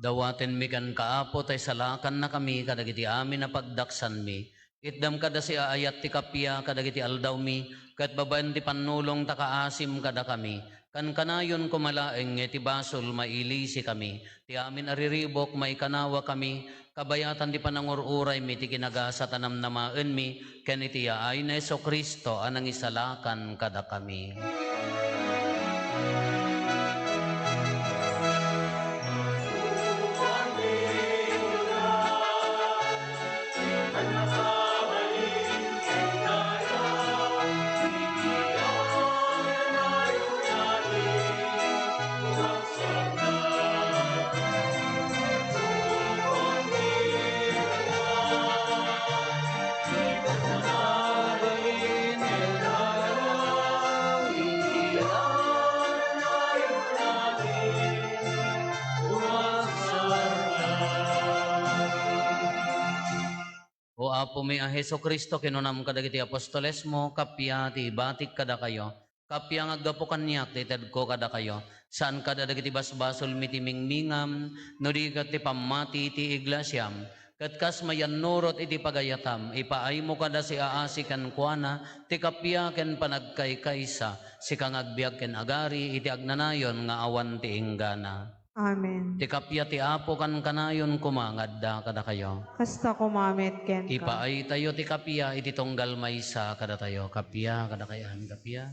Dawatenmi kenka, Apo, ta isalakannakami kadagiti amin a pagdaksanmi. Itdam kada siaayat ti kappia kadagiti aldawmi, ket babaen ti pannulong ta kaasim kadakami. Kankanayon koma laeng nga iti basol mailisikami. Ti amin a riribuk maikanawakami, kabayatan ti panangur-uraymi ti kinagasat a namnamaenmi, ken iti yaay ni Jesu-Cristo a nangisalakan kadakami. O Apomi a Jesu-Cristo, kinunam kadagiti apostolesmo, kappia ti ibatik kadakayo, kappia nga aggapu kaniak ti itedko kadakayo. Saan kada dagiti basbasolmi ti mingmingam, no di ket ti pammati ti iglesiam. Ket kas mayannurot iti pagayatam, ipaaymo kada siaasi kenkuana ti kappia ken panagkaykaysa, sika nga agbiag ken agari iti agnanayon nga awan ti inggana. Amen. Ti kappia ti Apo kankanayon koma nga adda kadakayo. Kasta koma met kenka. Ipaaytayo ti kappia iti tunggal maysa kadatayo. Kappia kadakayo, amin, kappia.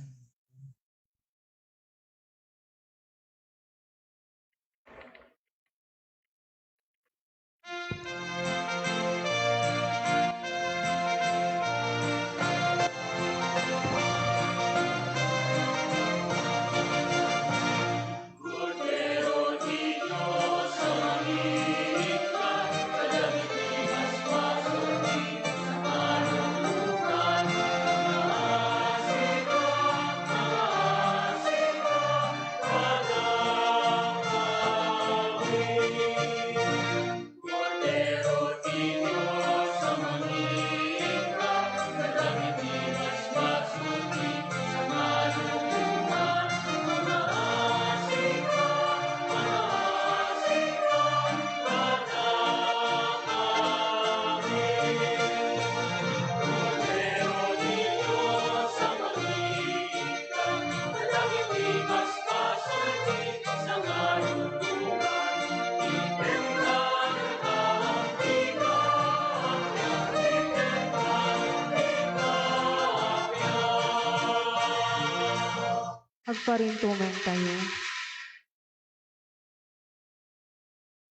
Agparintungentayo.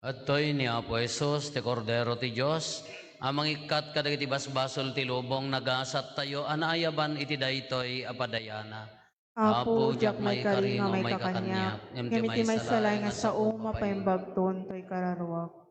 Adtoy ni Apo Jesus, ti Kordero ti Dios, a mangikkat kadagiti basbasol ti lubong. Nagasattayo a naayaban iti daytoy a padayana. Apo, diak maikari nga maikakaniak, ngem ti maisalaen nga sao mapaimbagton toy kararuak.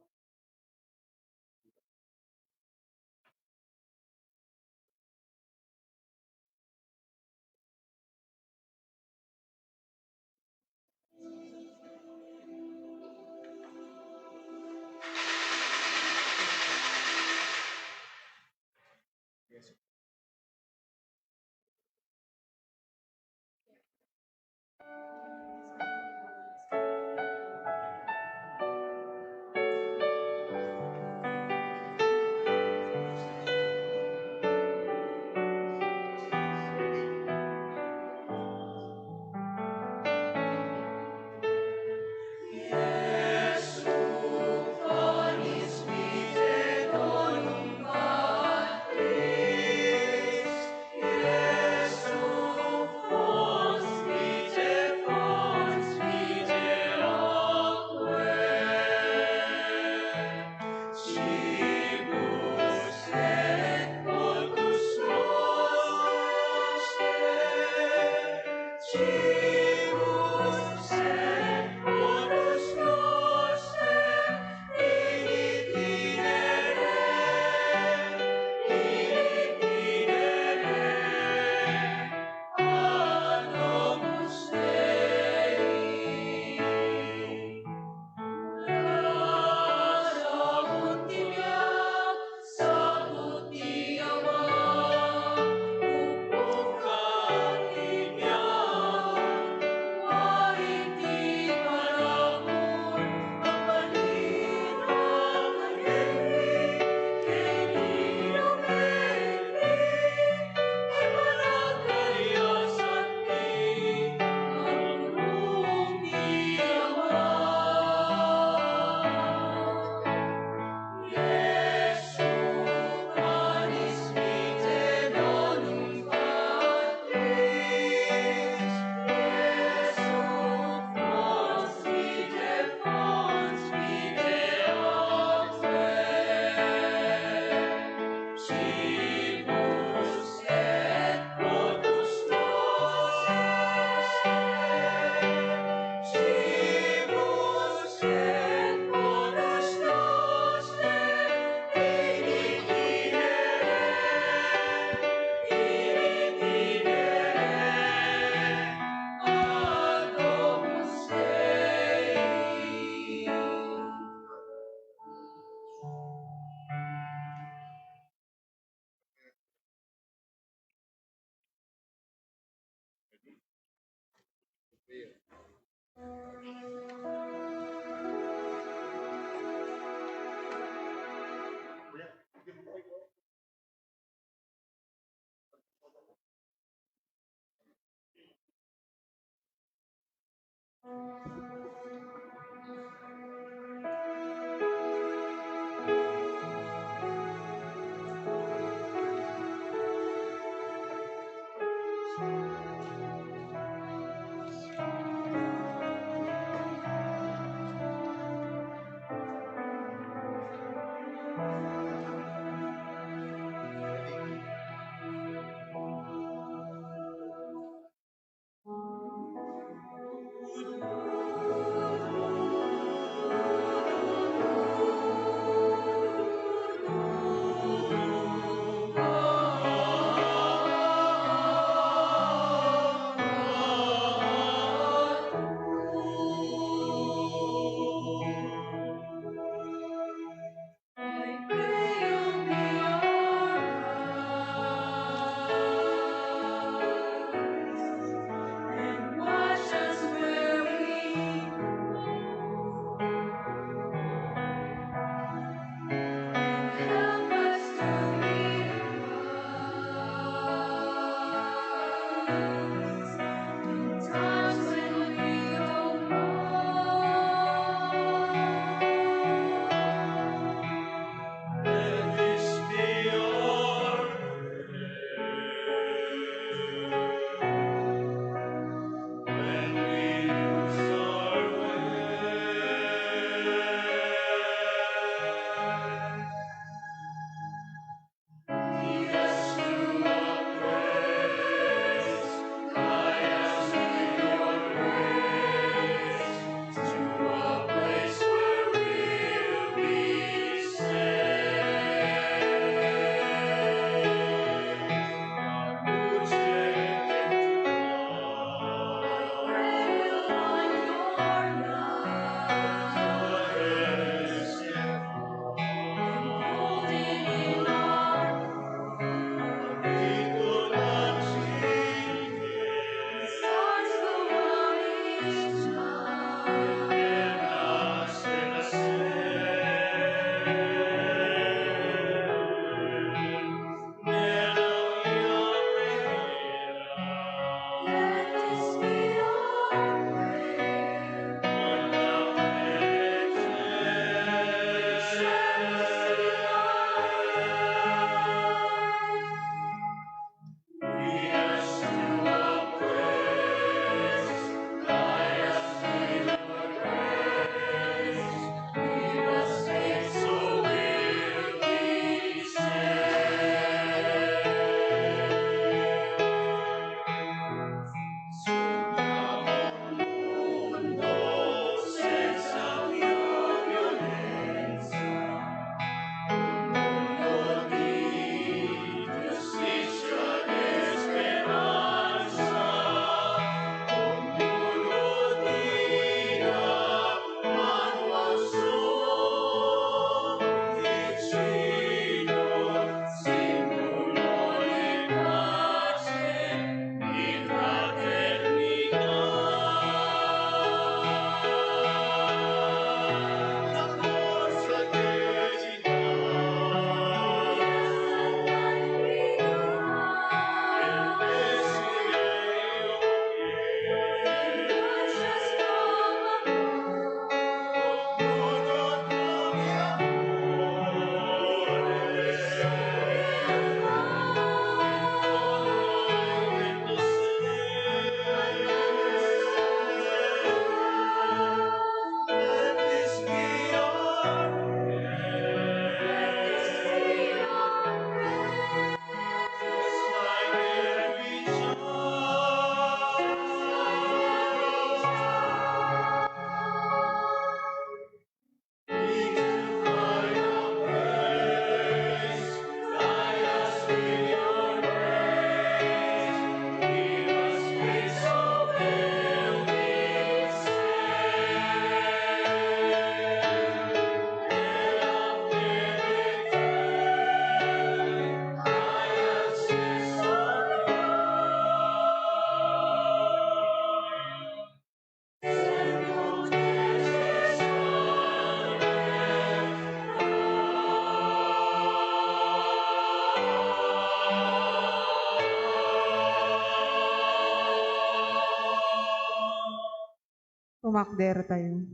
Pakdertayo.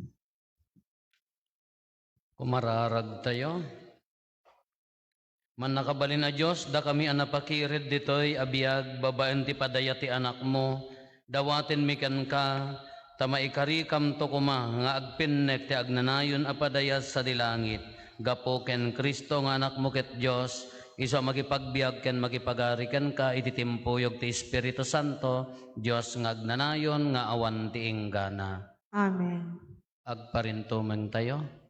Kumararagtayo. Mannakabalin a Dios, dakami a napakired ditoy a biag babaen ti padayat ti Anakmo, dawatenmi kenka, ta maikarikamto koma nga agpinnek ti agnanayon a padayat sadi langit, gapu ken Cristo nga Anakmo ket Dios, isu a makipagbiag ken makipagari kenka iti timpuyog ti Espiritu Santo, Dios nga agnanayon nga awan ti inggana. Amen. Agparintumengtayo.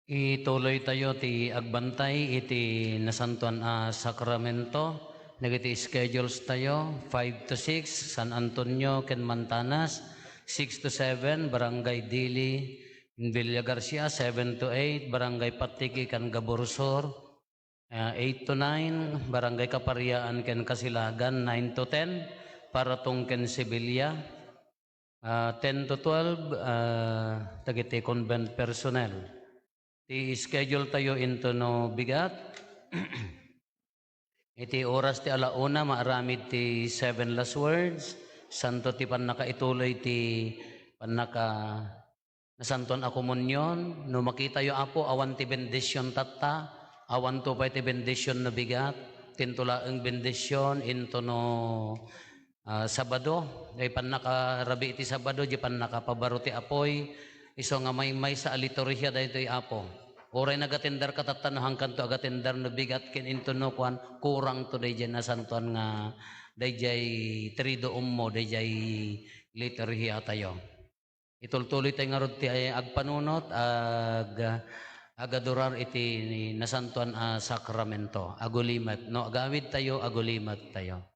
Ituloy tayo ti agbantay iti nasantuan a sakramento. Dagiti schedules tayo, five to six, San Antonio ken Mantanas, six to seven, Barangay Dili, in Villa Garcia, seven to eight, Barangay Patiki ken Gabursor, ah, eight to nine, Barangay Kapariaan ken Kasilagan, nine to ten, Paratong ken Sevilla, ah, ten to twelve, ah, dagiti convent personnel. Ti schedule tayo into no bigat. Iti oras ti ala una, maaramid ti seven last words. Santo ti pannakaituloy ti pannaka nasantuan a komunion. No makitayo, Apo, awan ti bendision tatta, awan to pay ti bendision no bigat, tinto laeng bendision into no, ah, Sabado, daydi pannakarabii ti Sabado, di pannakapabaro ti apuy, isu nga maymaysa a liturhia daytoy, Apo. Uray nagatender ka tatta no hangkanto agatender no bigat ken into no kuan, kurang to daydiay nasantuan nga daydiay triduum mo, daydiay liturhia tayo. Itultuloy tayo ngarud ti agpanunot, ag-, agadurar iti nasantuan a sakramento. Agulimek. No agawid tayo, agulimek tayo.